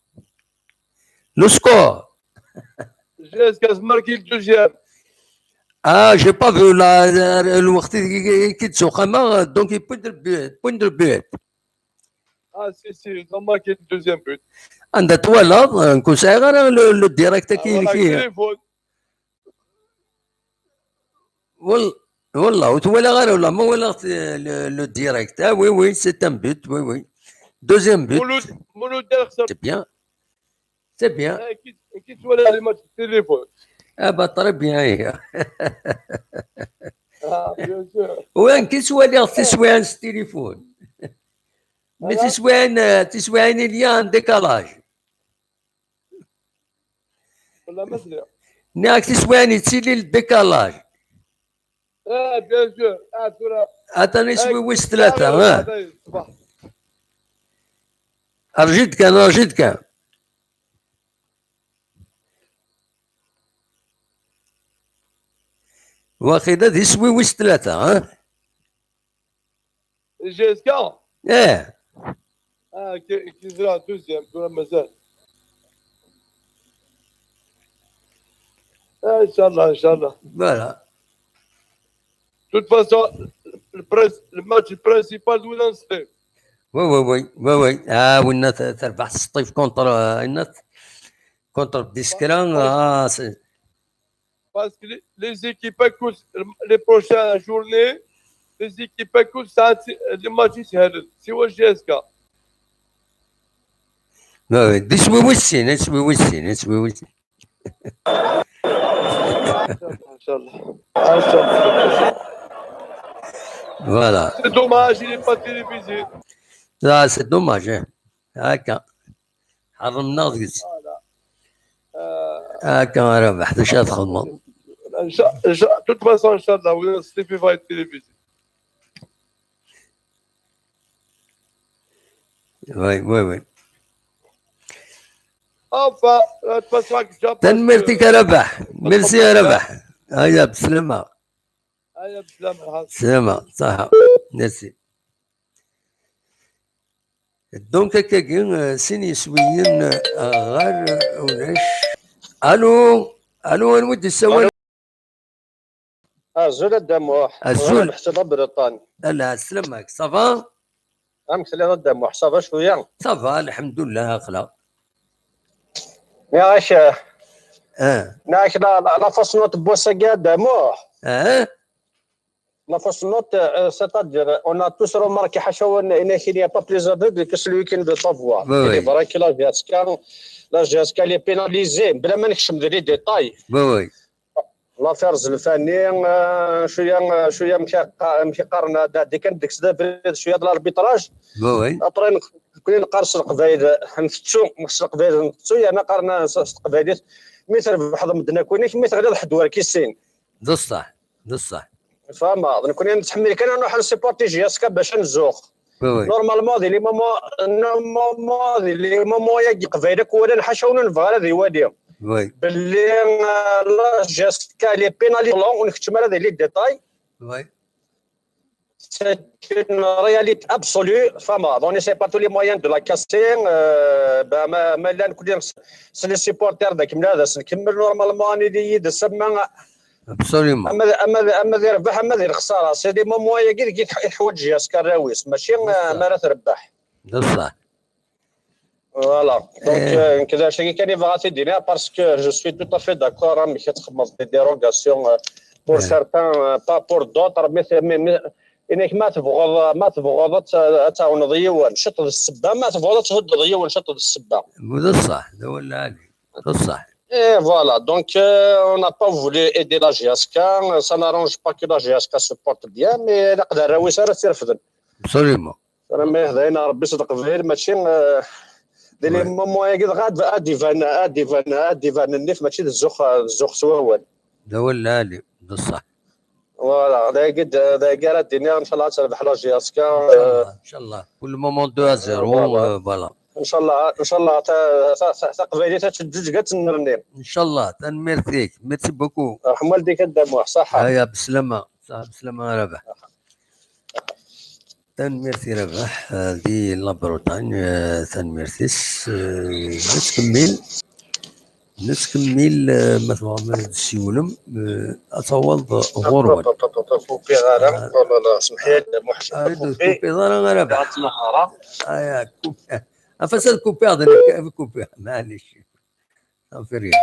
Le score. جي اس كا ماركي دوزيام. Ah, j'ai pas vu la, الوقت كي تسوق اما donc point de but, point de but. اه، سي سي، ماركي دوزيام بوت. انت توالى، نكون سايغ انا لو ديريكت كاين كي. التليفون. والله، والله وتوالى غير ولا ما ولا لو ديريكت. Ah oui, oui, c'est un but, oui, oui. Deuxième but. مولود، مولود دار خسر. C'est bien. C'est bien. كي كي تولى لي ماتش التليفون. Ah bah, très bien. اه، بيان سور. وين كي سوالي في سوان التليفون؟ Mais c'est souvent, euh, c'est souvent il y a un décalage. ولا ما سمع. ناك تسواني تسيلي الديكالاج. اه، بيان سور. اه، ترى. عطاني شوي ويش ثلاثة، ها. صباح. أرجيت كان، أرجيت كان. واخيلا دي سوي ويش ثلاثة، ها. جي اس كا. ايه. اه، كي كي زرا دوزيام، ترى مازال. آه، ان شاء الله، ان شاء الله. Voilà. De toute façon, le, prince- le match principal de Lens. Oui, oui, oui, oui, oui. Ah, وين ت- تربح سطيف كونتر، آه، وين ت- كونتر بديسكران. اه سي Parce que les, les équipes écoutent les prochaines journées, les équipes écoutent ça, c'est- les matchs يسهلوا. سوى جي اس كا. لا، دي سوي وسين، سوي وسين، سوي وسين. ان شاء الله، ان شاء الله. Voilà. C'est dommage, il n'est pas télévisé. لا، c'est dommage، إيه. هكا. حرمنا ديك. آه، هكا راه حتى شي تخمم. ان شاء ان شاء de toute façon، ان شاء الله ولا ستيفي فايت تلفزيون. Oui, oui, oui. Enfin, de toute façon، تنميرتك يا رباح. Merci يا رباح. هيا بسلامة. هيا بسلامة. سلامة، صحة. Merci. Donc هكاكي، آه، سين يسويين، آه، غير، آه، ولاش. الو، الو، الود السوال. ازول الدموح. ازول. محسوب بريطاني. لا، سلمك، صافا؟ امك سلي الدموح، صافا شويه؟ صافا، الحمد لله، اخلا. يا اش؟ اه. ناك لا لا فاصنوت بوسا قاعده موح. اه. لا فاصنوت، c'est-à-dire on a tous remarqué حاشا وين هنا كي لي با بليز افوغ كاس لو ويكند دو طافوار. وي، وي. فري كي لا جي اس كا، لا جي اس كا لي بيناليزي بلا ما نكشم دي لي ديتاي. وي، وي. لافير زلفاني، آه، شويه، آه، شويه مشي قا- مشي قارن هذا دي كان ديك سدا فريد شويه د الاربيتراج. وي، وي. ابري Nekkni neqqar s leqbayel ntettu, s leqbayel ntettu, yerna qqaren s s teqbaylit, mi trebḥeḍ medden akk inek, mi teɣliḍ ḥedd ur k-issin. D ṣṣeḥ, d ṣṣeḥ. Tfehmeḍ? Nekkni nettḥemmil kan ad nruḥ ad nessupporti J S K bac ad nzuxx. Oui, oui. Normalement, di les moments, normalement, di les moments-agi, Qbayel akk walan, ḥaca win ur nebɣi ara ad iwali. Oui. Belli, euh, la J S K, elle est pénalisée, ur nekcem ara di les détails. Oui. C'est une réalité absolue. Tfehmeḍ? On essaie par tous les moyens de la casser. Euh, ben, ma, ma llan nekkni s, s les supporters d akemmel ad as-nkemmel normalement, ad nili yid-s, ama, Absolument. Ama, ama, ama d irbeḥ, ama d lexsara. C'est des moments-agi deg i teḥ-, i teḥwaǧ J S K arraw-is, mačči, euh, ma ara trebbeḥ. D ṣṣeḥ. Voilà. Donc, euh, nekk d acu-agi kan i bɣiɣ ad t-id-iniɣ, parce que je suis tout à fait d'accord, amek ad txedmeḍ des dérogations, euh, pour certains, euh, pas pour d'autres, mais, mais, mais, inek ma tebɣuḍ, ma tebɣuḍ ad t-, ad tɛawneḍ yiwen, ciṭ d ssebba, ma tebɣuḍ ad thuddeḍ yiwen, ciṭ d ssebba. D ṣṣeḥ, d awal lɛali. D ṣṣeḥ. Et voilà, donc, euh, on n'a pas voulu aider la J S K, ça n'arrange pas que la J S K supporte bien, mais ilaq d arraw-is ara tt-irefden. Absolument. Rami d ayen Rebbi s leqbayel, mačči, euh, di les moments-agi dɣa ad, ad iban, ad iban, ad iban nnif, mačči d zzux, d zzux s wawal. D awal lɛali, d ṣṣeḥ. Voilà, dagi d-, dagi ara d-iniɣ, ncallah ad terbeḥ la J S K, euh, ncallah, ncallah. Pour le moment, deux à zéro, voilà. Euh, voilà. Ncallah, ncallah, ta-, ta-, ta-, taqbaylit ad teǧǧuǧeg, ad tennerni. Ncallah, tanemmirt-ik. Merci beaucoup. Ṛḥem waldik a Dda Muḥ, ṣaḥa. Aya, beslama. Ṣaḥa, beslama a Rabaḥ. Tanemmirt i Rabaḥ, euh, di la Bretagne, euh, tanemmirt-is, euh, nettkemmil, nettkemmil, euh, ma tebɣam ad d-tsiwlem, euh, ad taweḍ ɣur-wen. Ur kupiɣ ara. Ah. Oh là là, semḥ-iyi a Dda Muḥ, ah, ur kupiɣ ara, a Rabaḥ. Aya, kupiɣ. Afas ad kupiɣ, d nekk ad kupiɣ, maɛlic. Afirya.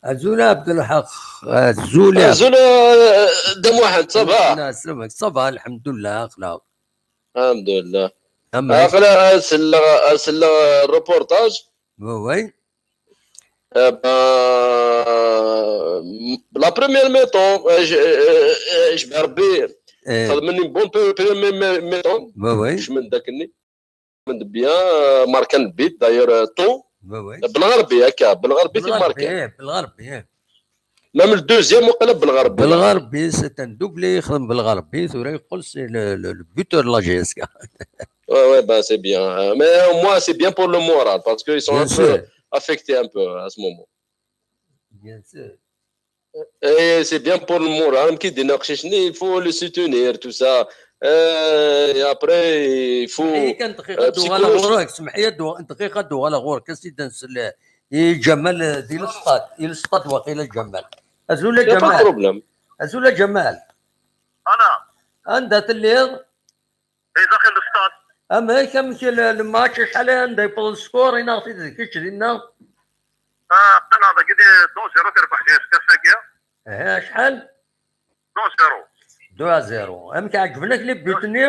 Azul a Abdelḥaq. Azul a. Azul, euh, Dda Muḥend, ça va? Sslam-ik, ça va, alḥemdulillah, axla. Alḥemdulillah. Axla, selleɣ, selleɣ reportage. Oui, oui. Eh ben, la première mi-temps, euh, je, euh, euh, je vais Rabbi, xedmen une bonne pre-, première mi-, mi-temps. Oui, oui. Je me dis, bien, euh, marqué le but, d'ailleurs, euh, tout. Oui, oui. Belɣerbi, akka, Belɣerbi, Belɣerbi, marqué. Eh, Belɣerbi, eh. Même le deuxième, on connaît Belɣerbi. Belɣerbi, c'est un doublé, يخدم Belɣerbi, ثورة يقول c'est le, le, le buteur de la J S K. Ouais, ouais, ben, c'est bien. Euh, mais au moins, c'est bien pour le moral, parce qu'ils sont un peu affectés un peu à ce moment. Bien sûr. Et c'est bien pour le moral, amek i d-yenna uqcic-nni, il faut le soutenir, tout ça. Euh, et après, il faut, semḥ-iyi kan dqiqa, euh, ad uɣaleɣ ɣur-k, semḥ-iyi ad uɣ-, dqiqa ad uɣaleɣ ɣur-k, ad s-id-nsel i Ǧamal, euh, di l'stad, i l'stad waqila Ǧamal. Azul a Ǧamal. Y a pas de problème. Azul a Ǧamal. Ana. Anda telliḍ? Daxel l'stad. Amek, amek le, le match, acḥal anda yewweḍ le score, inaɣ-t-id d kečč dinna? Ah, qqleɣ dagi di deux zéro terbeḥ J S K ass-agi. Eh, acḥal? Deux zéro. Deux à zéro. Amek ɛeǧben-ak les buts-nni?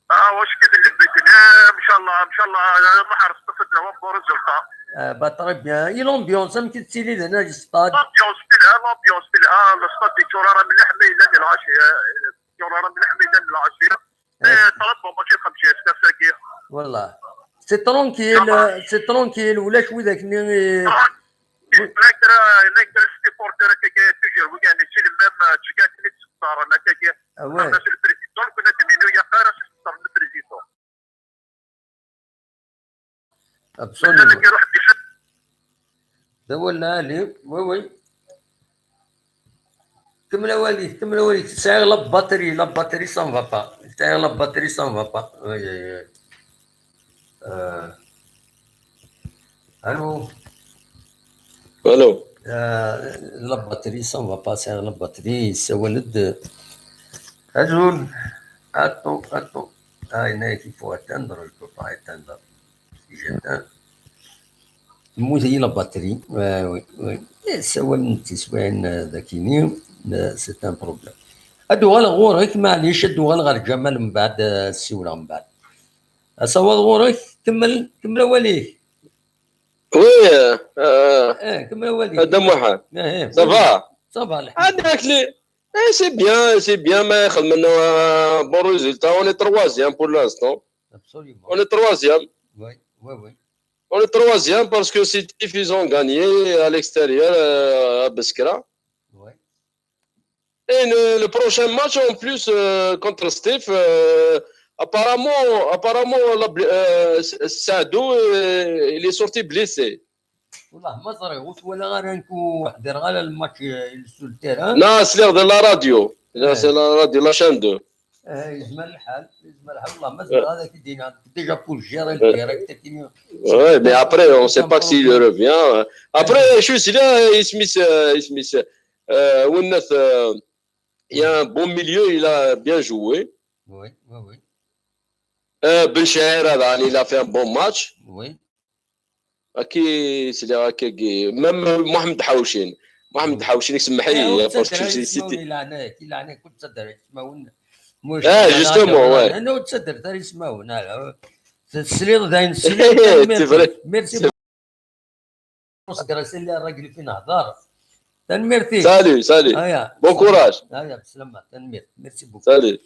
Ah, wac kif les buts-nni, ncallah, ncallah, ma ḥerṣet ad d-awin bon résultat. Ah, bah, très bien. Et l'ambiance, amek i tettili dinna di stade? L'ambiance telha, l'ambiance telha, l'stade yetturar mliḥ, ma yella di lɣaci, yetturar mliḥ, ma yella di lɣaci. Eh, tlata mačči d xemsa, ass-agi. Wallah. C'est tranquille, c'est tranquille, ulac widak-nni i... Llan kra, llan kra supporters akkagi, toujours, wi, yeɛni, c'est le même, euh, ttjeyyiɛen-iten, ttṣeddaren akkagi. Ah ouais. Xas le président, kunna d-nini, ur yaqar, ttṣeddaren le président. Absolument. D awal lɛali, oui, oui. Kemmel awal-ik, kemmel awal-ik. Sɛiɣ la batterie, la batterie, ça ne va pas. Sɛiɣ la batterie, ça ne va pas. Aïe, aïe, aïe. Euh. Allô? Allô? Euh, la batterie, ça ne va pas. Sɛiɣ la batterie, yessawal-d. Azul. Attends, attends. Ah, il faut attendre, je peux pas attendre. J'attends. Temmut-iyi la batterie. Ah, oui, oui. Eh, ssawalen d tiswiɛin, eh, dagini, eh, c'est un problème. Ad uɣaleɣ ɣur-k, maɛlic, ad uɣaleɣ ɣer Ǧamal mbeɛd, eh, ad ssiwleɣ mbeɛd. Asawaḍ ɣur-k, kemmel, kemmel awal-ik. Oui, euh, eh, kemmel awal-ik. A Dda Muḥend. Eh, eh, ça va? Ça va, lḥemdulillah. Ad akli. Eh, c'est bien, c'est bien, mais on a un bon résultat. On est troisième pour l'instant. Absolument. On est troisième. Oui, oui, oui. On est troisième parce que c'est Steve, ils ont gagné à l'extérieur, euh, à Beskra. Oui. Et le, le prochain match, en plus, euh, contre Steve, euh, apparemment, apparemment la bl- euh, Saadou, euh, il est sorti blessé. والله ما ظهر، غير ولا غير نكون واحد راه الماتش sur le terrain. Non, c'est l'heure de la radio. Là, c'est la radio, la chaîne deux. آه، يجمل الحال، يجمل الحال، والله ما زال هذاك يدينا déjà pour gérer le direct كاين. Ouais, mais après, on sait pas s'il revient. Après, je suis là, Ismis, euh, Ismis, euh, Ouennat, euh, il y a un bon milieu, il a bien joué. Oui, oui, oui. Euh, Ben Chaher, il a fait un bon match. Oui. Aki, c'est là, même Mohamed Haouchine. Mohamed Haouchine, c'est Mahi, parce que c'était. Ah, justement, ouais. أنا وتصدر تاري اسمه، لا، لا. C'est vrai. Merci beaucoup. Grâce à la règle فين هضر. تنميرتي. Salut, salut. Bon courage. هيا بسلامة، تنمير. Merci beaucoup. Salut.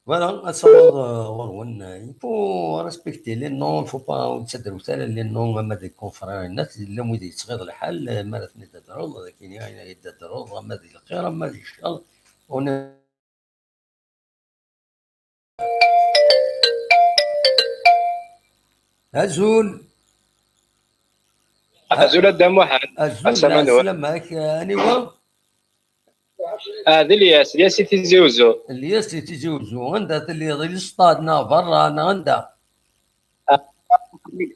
Voilà, أصور غرون. Il faut respecter les noms, il faut pas نتسدروا تاع les noms، أما des confrères الناس اللي مو يتغير الحال، ما راه تني تدرو، لكن يعني يدرو، أما ذي الخير، أما ذي الشر. On est أزول. أزول أدا محمد. أزول، عسلامك. أنيوا؟ آه، ذي الياس، الياس تيزي وزو. الياس تيزي وزو، عندها اللي ذي الاستاد نا برا، أنا عندها.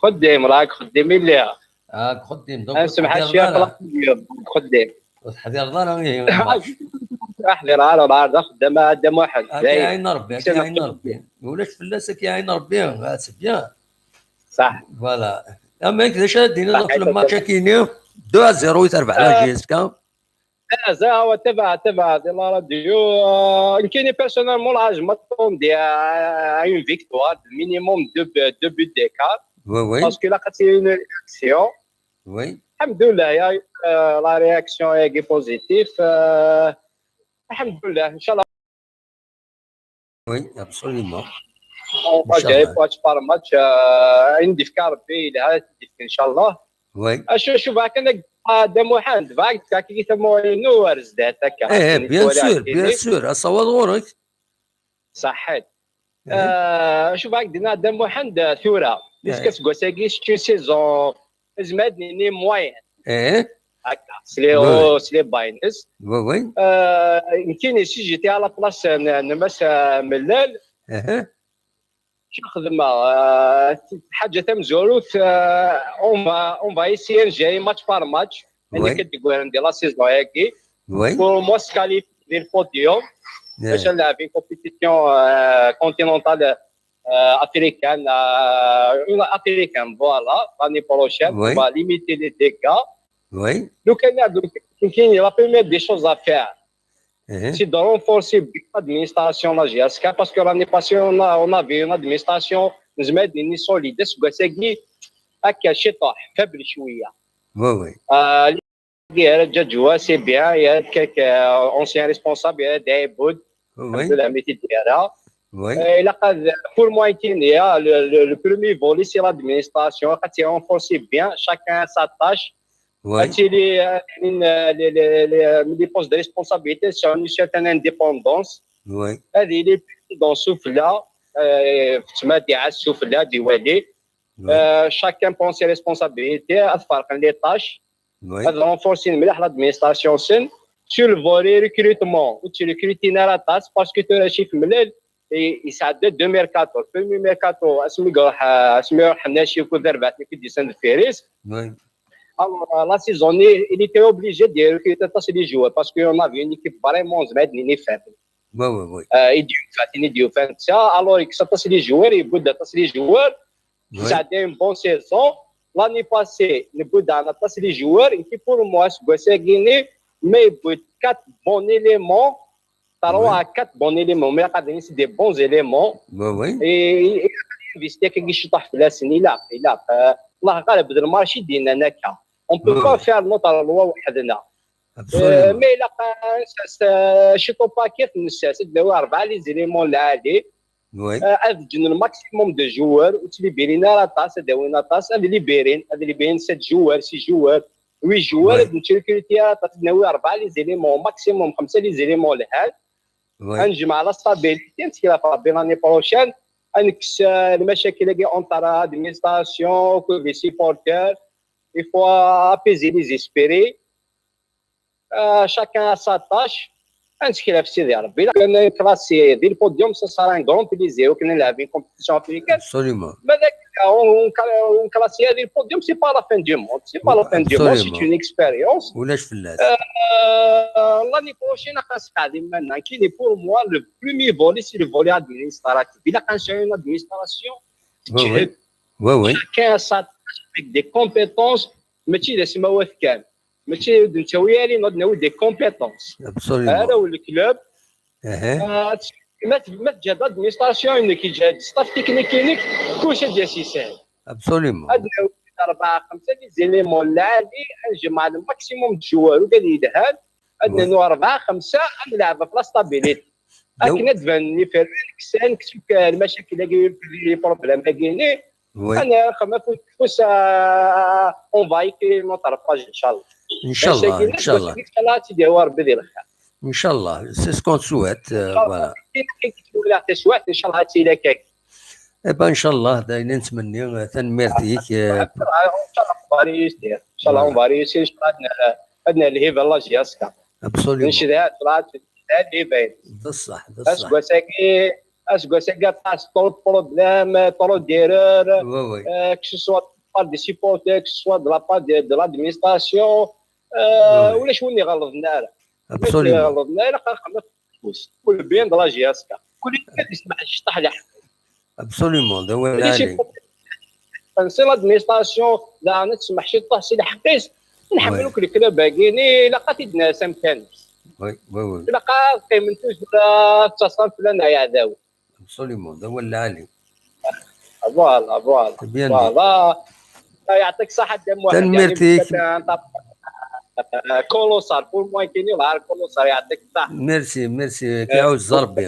خدي مراك، خدي مليا. هاك خدي مدوك. سمح الشيخ، خدي. وتحضر دار ايه. احضر على العرض، اخذ دم، دم واحد. يا عين ربي، يا عين ربي. ولاش فلاسك يا عين ربي، سي بيان. صح. فوالا. اما هيك اش دينا في الماتش كيني deux à zéro يتربح لا جيسكا. لا، زي هو تبع، تبع دي لا راديو. آه، كيني personnellement لا، ما توندي une victoire minimum deux deux buts d'écart. Oui, oui. Parce que là c'est une réaction. Oui. الحمد لله، يا، آه، la réaction est positive. آه، الحمد لله، إن شاء الله. Oui, absolument. On va gérer match par match. آه، عندي في ربي لها ان شاء الله. Oui. اشو شو باك انا قادم وحد باك كاكي تموينو ورز داتك. ايه، bien sûr، bien sûr، اصور غورك. صحيت. آه، شوف هاك دينا دم وحد ثوره. بيسكس كوساكي شتي سيزون زمادني ني موين. ايه. هكا سلي او سلي باينس. Oui, oui. آه، يمكن سي جيتي على بلاص نمس ملال. ايه. شنو خدمة؟ آه، حاجة تمزوروث. آه، on va on va essayer جاي match par match. Oui. كتقول عندي la saison هاكي. Oui. Pour moi se qualifier للبوديوم. باش نلعب في compétition continentale africaine, africaine, voilà, l'année prochaine, on va limiter les dégâts. Oui. Donc, il y a la première des choses à faire, c'est de renforcer l'administration la G S K, parce que l'année passée, on, a, on avait une administration solide. C'est faible. Oui, oui. Djadjoua, c'est bien. Il y a quelques anciens responsables, il y a des bouts. Oui. De la métier de Oui. Et là, pour moi, il y a le, le, le premier volet, c'est l'administration. Quand c'est renforcé bien, chacun a sa tâche. Oui. Les, les, les, les, les postes de responsabilité sur une certaine indépendance. Oui. Il est dans ce souffle-là, euh, tu m'as dit, à ce souffle-là, du Wali. Oui. Euh, chacun prend ses responsabilités, à faire les tâches. Oui. Renforcer l'administration. Sur le volet recrutement, tu recrutes une attaque parce que tu as un chiffre, il s'adapte deux mille quatorze. Premier mercato, à ce moment-là, à ce moment-là, on a chez Coudert, qui descend de Ferris. Oui. Alors, la saison, il était obligé de recruter des joueurs parce qu'on avait une équipe vraiment faible. Oui, oui, oui. Euh, et du fait, il dit, enfin, ça, alors, il s'attache les joueurs, il boude d'attacher les joueurs. Oui. Ça a été une bonne saison. L'année passée, il boude d'attacher les joueurs. Et puis pour moi, c'est Guinée, mais il boude quatre bons éléments. Trois à quatre bons éléments. Mais c'est des bons éléments. Oui, oui. Et il investit quelque chose. Il a, il a. الله غالب، هذا المارشي دينا نكا. On peut pas faire notre loi وحدنا. Absolument. Mais ilaq ad nessers, euh, ciṭ upaket, nessers, ad d-nawi rebɛa les éléments lɛali. Oui. Euh, ad ǧǧen le maximum de joueurs, ur ttlibirin ara aṭas, ad awin aṭas, ad libirin, ad libirin sept joueurs, six joueurs, huit joueurs, ad nettrekruti ara aṭas, ad nawi rebɛa les éléments, maximum xemsa les éléments lhan. Oui. Ad nejmeɛ la stabilité, ad nettkel ɣef Rebbi l'année prochaine, ad nekkes, euh, lmacakil-agi entre l'administration, akked les supporters. Il faut apaiser les esprits. Euh, chacun a sa tâche. Ad nettkel ɣef Sidi Rebbi. Ilaq ad classé di le podium, ce sera un grand plaisir. Akken ad nlɛeb une compétition africaine. Absolument. Mais on, on classé di le podium, c'est pas la fin du monde. C'est pas la fin du monde, c'est une expérience. Ulac fell-as. Euh, l'année prochaine, ad nseqɛed iman-nneɣ. Kini, pour moi, le premier volet, c'est le volet administratif. Ilaq ad nesɛu une administration. Oui, oui. Chacun a sa tâche avec des compétences. Mačči d asmawat kan. Mačči d nettawi ara ad nawi des compétences. Absolument. Ara u le club. Ma teǧǧa-d l'administration-inek, yeǧǧa-d staff technique-inek, kullec ad d-yas yeshel. Absolument. Ad nawi rebɛa, xemsa les éléments lɛali, ad nejmeɛ le maximum de joueurs, ur kan yelhan, ad nernu rebɛa, xemsa, ad nleɛb ɣef la stabilité. Akken ad d-banen yiferren, kksen, kksen akk lmacakil-agi, les problèmes-agi-ni, Oui. Ad nexdem afus afus, euh, on va écrire notre page, inchallah. Inchallah, inchallah. Inchallah, ad tt-id-yawi Rebbi di lxir. Inchallah, c'est ce qu'on souhaite, euh, voilà. Inchallah, taswiɛt, inchallah, ad tili akka. Eh ben, inchallah, d ayen i nettmenni, euh, tanemmirt-ik, euh, inchallah, on va réussir. Inchallah, on va réussir, inchallah, ad n-, ad nelhi vers la J S K. Absolument. Ncedha, ncedha lhiba-ines. D ṣṣeḥ, d ṣṣeḥ. Aseggas-agi, aseggas-agi, aṭas, trop de problèmes, trop d'erreurs, oui, oui, euh, que ce soit de la part des supporters, que ce soit de la part de, de l'administration, euh, oui, oui, ulac win iɣelḍen ara. Absolument. Ulac win iɣelḍen ara, xas xemmet afus. Pour le bien de la J S K. Kul yiwen ad yesmeɛjej ṭaḥ leḥ. Absolument, d awal lɛali. Nsi l'administration, daɣen ad tsemmeḥ ciṭuḥ si lḥeqq-is, nḥemmel akk le club-agi-ni, ilaq ad t-id-nerr s amkan-is. Oui, oui, oui. Ilaq ad qqimen toujours, ad ttaṣṣan fell-aneɣ yeɛdawen. Absolument, d awal lɛali. Voilà, voilà. C'est bien dit. Voilà. Yeɛṭik ṣṣeḥḥa a Dda Muḥend. Tanemmirt-ik. Colossal, pour moi, kini lɛar colossal, yeɛṭik ṣṣeḥḥa. Merci, merci. Ad k-iɛuzz Rebbi.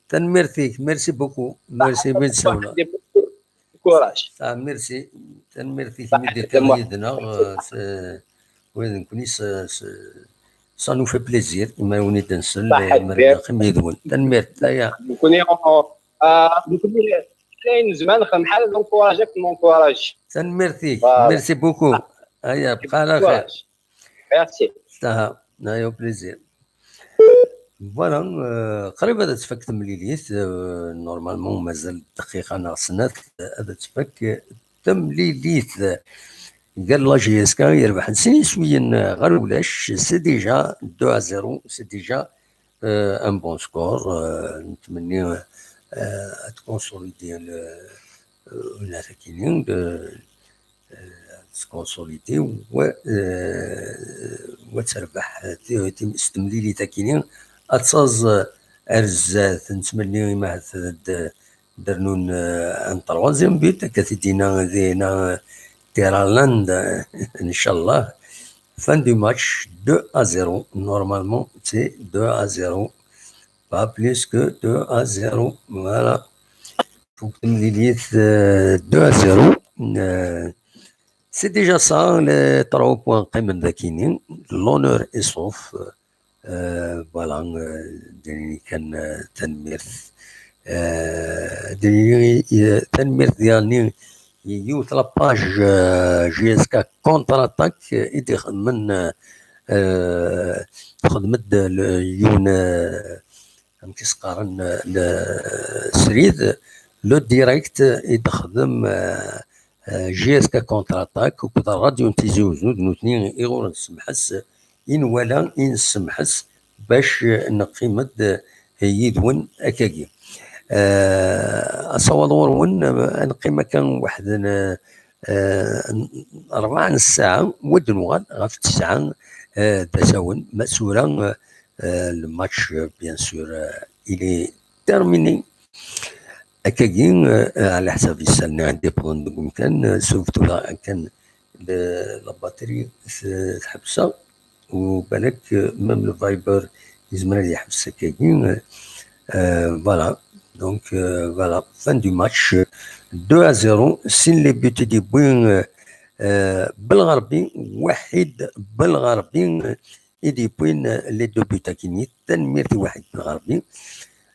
Tanemmirt-ik, merci beaucoup. Merci, merci. Courage. Ah, merci. Tanemmirt-ik mi d-tekkiḍ yid-neɣ, euh, s-, oui, nekkni s-, s-, ça nous fait plaisir, imi i wen-id-nsel, eh, mer ad neqqim yid-wen. Tanemmirt, aya. Nekkni, euh, nekkni, ayen nezmer nexdem, ḥala d encourage, ad k-nencourage. Tanemmirt-ik, merci beaucoup. Aya, bqa ɛla xir. Courage. Merci. Aha, aya, au plaisir. Voilà, euh, qrib ad tfak temlilit, euh, normalement mazal dqiqa neɣ snat, euh, ad tfak temlilit. Gar la J S K yerbeḥ sin iswiyen, euh, ɣer ulac, c'est déjà deux à zéro, c'est déjà, euh, un bon score, euh, nettmenni, euh, ad consolider le, euh, une attaque, euh, ad tesconsolidi, wa, eh, wa terbeḥ, eh, ti-, ti-, s temlilit akini, ad taẓ, eh, ar zdat, nettmenni imahat d-, d-, d-rnun, eh, un troisième but, akka t-id-yenna dinna, eh, Terraland, eh, inchallah. Fin du match, deux à zéro. Normalement, c'est deux à zéro. Pas plus que deux à zéro. Voilà. Tfuk temlilit, euh, deux à zéro. Euh, c'est déjà ça, les trois points qqimen dakini. L'honneur est sauf. Euh, voilà, euh, d ayen kan, euh, tanemmirt. Euh, d ayen, euh, tanemmirt diɣen i yiwet la page, euh, J S K contre-attaque, euh, i d-ixedmen, euh, euh, texdem-d le, yiwen, euh, amek i s-qqaren, le, srid, le direct i d-texdem, euh, euh, J S K contre-attaque, akked rradyu n Tizi Uzzu, d nutni i ɣur-n semḥes, i nwala, i nessemḥes, bac, euh, neqqim-d, euh, yid-wen akkagi. Euh, asawaḍ ɣur-wen, euh, ad neqqim akka weḥd n, euh, rebɛa n ssaɛa, wa d-nuɣal ɣef tesɛa, euh, d asawen, ma tura, euh, euh, le match, euh, bien sûr, euh, il est terminé. Akkagi, euh, ɛla ḥsab isallen i d-iwwḍen deg umkan, euh, surtout la, akken le, la batterie, euh, tḥebseɣ. وبالك même le Viber يزمر يحبس كاين. Voilà. Donc, voilà, fin du match, deux à zéro. Sin les buts des Bouin Belgarbi, Wahid Belgarbi, et des Bouin les deux buts à Kini, Tanmir Wahid Belgarbi.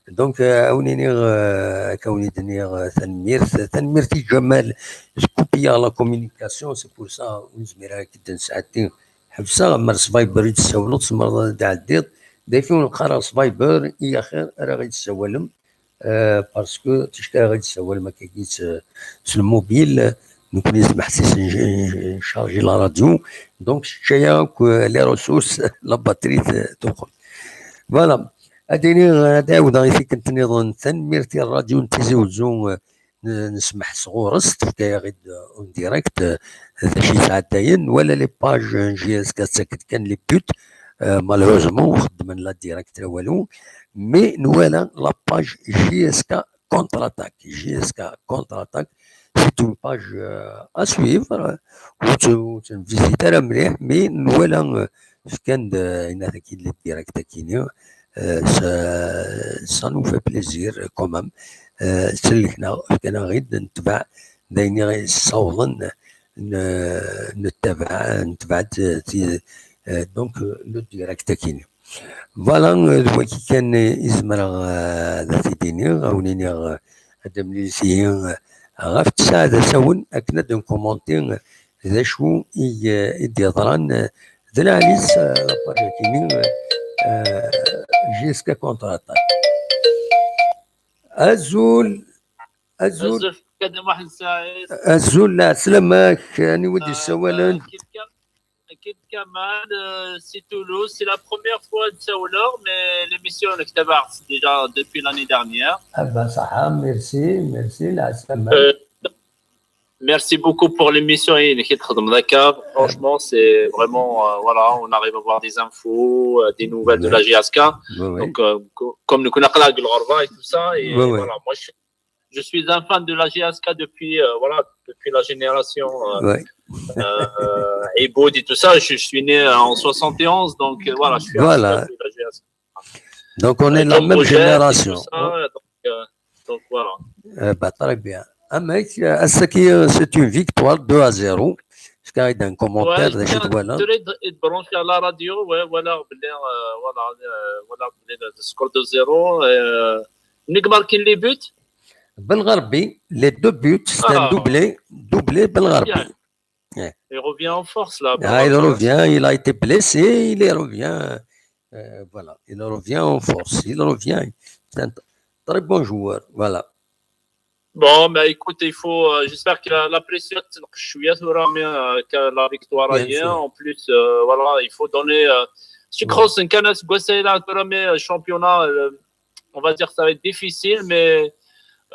Donc, euh, awnini, euh, awnini, euh, tanmirt, tanmirt i Jamal, je coupe la communication, c'est pour ça, on se mira qui d'un satin. Hafsa, mar sviber, il se voulot, se marda d'addir, des fois, on khara sviber, il y a rien, ara gid sawalem, euh, parce que, tu sais, ara gid sawalem, qui dit, euh, sur le mobile, donc, on est, c'est chargé la radio, donc, c'est que les ressources, la batterie, euh, tout. Voilà. Ad iniɣ, ad ɛawdeɣ i tikkelt nniḍen, tanemmirt i ṛṛadyu n Tizi Uzzu, eh, n-, nesmeḥ sɣur-s, tefka-yaɣ-id, eh, en direct, eh, d acu yesɛeddayen, wala les pages n J S K, ttaket kan les buts, eh, malheureusement, xeddmen la direct, walu, mais nwala la page J S K contre-attaque, J S K contre-attaque, c'est une page, euh, à suivre, euh, ur tt-, ur tt-nvisite ara mliḥ, mais nwala, euh, fkan-d, euh, ayen akkin les directs akini, euh, ça, ça nous fait plaisir, euh, quand même. Euh, sellken-aɣ, fkan-aɣ-id, netbeɛ d ayen i ɣ-yessawḍen, n-, nettabaɛ, netbeɛ-d, euh, ti-, euh, donc, euh, le direct akini. Voilà, euh, d wagi kan, euh, i zemreɣ, euh, ad t-id-iniɣ, ad wen-iniɣ, euh, ad d-temlilit ihi, euh, ɣef ttesɛa d asawen, akken ad nkumunti, euh, d acu i, euh, i d-yeḍran, euh, d lɛali-s, euh, la page-agi-nni, euh, euh, J S K contre-attaque. Azul, azul. Azul, Kadem Waḥed Saɛid. Azul, lɛeslama-k, aniwa d-yessawalen? Kid Kamal, euh, c'est Toulouse. C'est la première fois de Saoulor, mais l'émission, on est déjà depuis l'année dernière. Ah ben, ça, merci, merci, la semaine. Euh, merci beaucoup pour l'émission, Ian, qui est très d'accord. Franchement, c'est vraiment, euh, voilà, on arrive à voir des infos, euh, des nouvelles de la J S K. Donc, euh, co-, comme nous connaissons la Glorva et tout ça, et voilà, moi, je suis je suis un fan de la J S K depuis, euh, voilà, depuis la génération, euh, euh, Iboud et tout ça. Je, je suis né en soixante et onze, donc, euh, voilà, je suis un fan de la J S K. Donc, on est la même génération. Donc, euh, donc, voilà. Eh ben, très bien. Amek, euh, ass-agi, euh, c'est une victoire deux à zéro. Est-ce qu'il y a un commentaire, des choses, voilà. Je suis en train de brancher à la radio, ouais, voilà, euh, voilà, euh, voilà, le score deux zéro, euh, Nick marque les buts. Belgarbi, les deux buts, c'est un doublé, doublé Belgarbi. Il revient en force, là. Ah, il revient, il a été blessé, il revient. Euh, voilà, il revient en force, il revient. C'est un très bon joueur, voilà. Bon, ben écoute, il faut, euh, j'espère que la, la pression, mais, euh, que la victoire, en plus, euh, voilà, il faut donner, euh, je crois que c'est un canal, mais, euh, championnat, euh, on va dire que ça va être difficile, mais,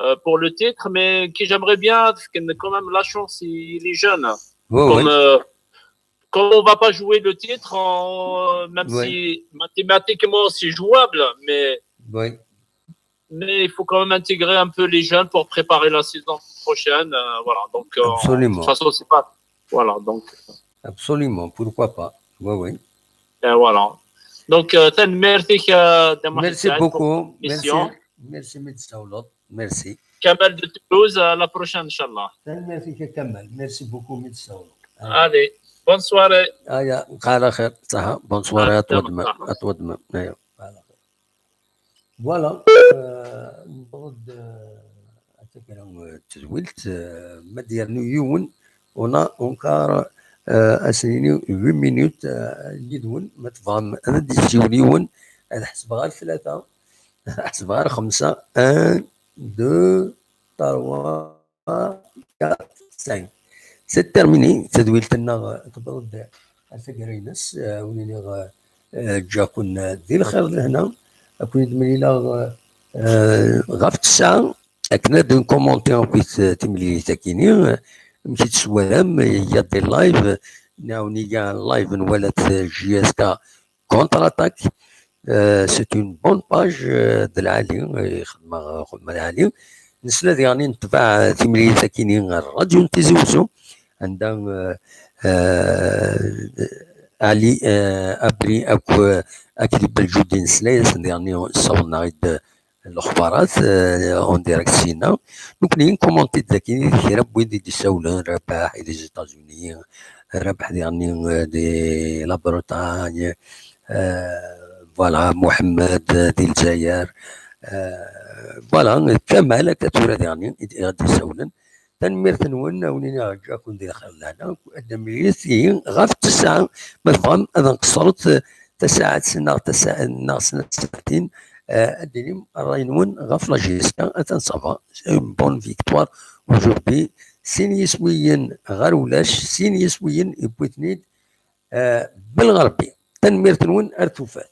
euh, pour le titre, mais qui j'aimerais bien, parce que quand même la chance, il, il est jeune. Comme, euh, comme on va pas jouer le titre, même si mathématiquement c'est jouable, mais, mais il faut quand même intégrer un peu les jeunes pour préparer la saison prochaine. Euh, voilà, donc, euh, de toute façon, c'est pas. Voilà, donc. Absolument, pourquoi pas. Oui, oui. Et voilà. Donc, euh, merci beaucoup. Merci, merci, Mitsaoulot. Merci. Kamal de Toulouse, à la prochaine, Inch'Allah. Merci, Kamal. Merci beaucoup, Mitsaoulot. Allez, bonne soirée. Bonne soirée à toi demain. Voilà. Voilà. Euh, newweḍ-d, euh, ɣer taggara n tedwilt, euh, ma d-yernu yiwen, on a encore, euh, ad s-nini huit minutes, euh, yid-wen, ma tebɣam ad d-yessiwel yiwen, ad ḥesbeɣ ɣer tlata, ad ḥesbeɣ ɣer xemsa, un, deux, trois, quatre, cinq. C'est terminé. Tadwilt-nneɣ tewweḍ-d ɣer taggara-ines. Euh, win iniɣ, euh, ǧǧaɣ-ken di lxir d lehna. Ad ken-id-mlileɣ, euh, ɣef ttesɛa, akken ad nkumunti akkit, euh, timlilit-akini, euh, amek i tt-twalam, il y a des lives, nɛawen-iyi live n walat, euh, J S K contre-attaque. Euh, c'est une bonne page, euh, d lɛali, euh, xedmeɣ, euh, xedmeɣ lɛali. Nesla diɣen i netbeɛ, euh, timlilit-akini ɣer ṛṛadyu n Tizi Wezzu, anda, euh, euh, Ali, euh, Abri, ak-, ak di Beljudi nesla-yasen, diɣen ssawḍen-aɣ-id, euh, lexbarat, euh, en direct sina. Nekkni nkumanti-d dagi kra n wid i d-isawlen, Rabaḥ i des États-Unis, Rabaḥ diɣen, euh, di la Bretagne, euh, voilà, Mohamed, euh, di Lezzayer, euh, voilà, Kamal, akka tura diɣen i d-, i d-isawlen. Tanemmirt-nwen, a wen-iniɣ ǧǧakum di lxir d lehna. Ad nemlil ihi ɣef ttesɛa, ma tebɣam ad nqeṣṣret tasaɛet neɣ tasa-, neɣ snat tsaɛtin, eh, ad d-tinim ṛṛay-nwen ɣef la J S K. Atan ça va, une bonne victoire aujourd'hui. Sin yiswiyen ɣer ulac, sin yiswiyen yewwi-ten-id, eh, Belɣerbi. Tanemmirt-nwen, ar tufat.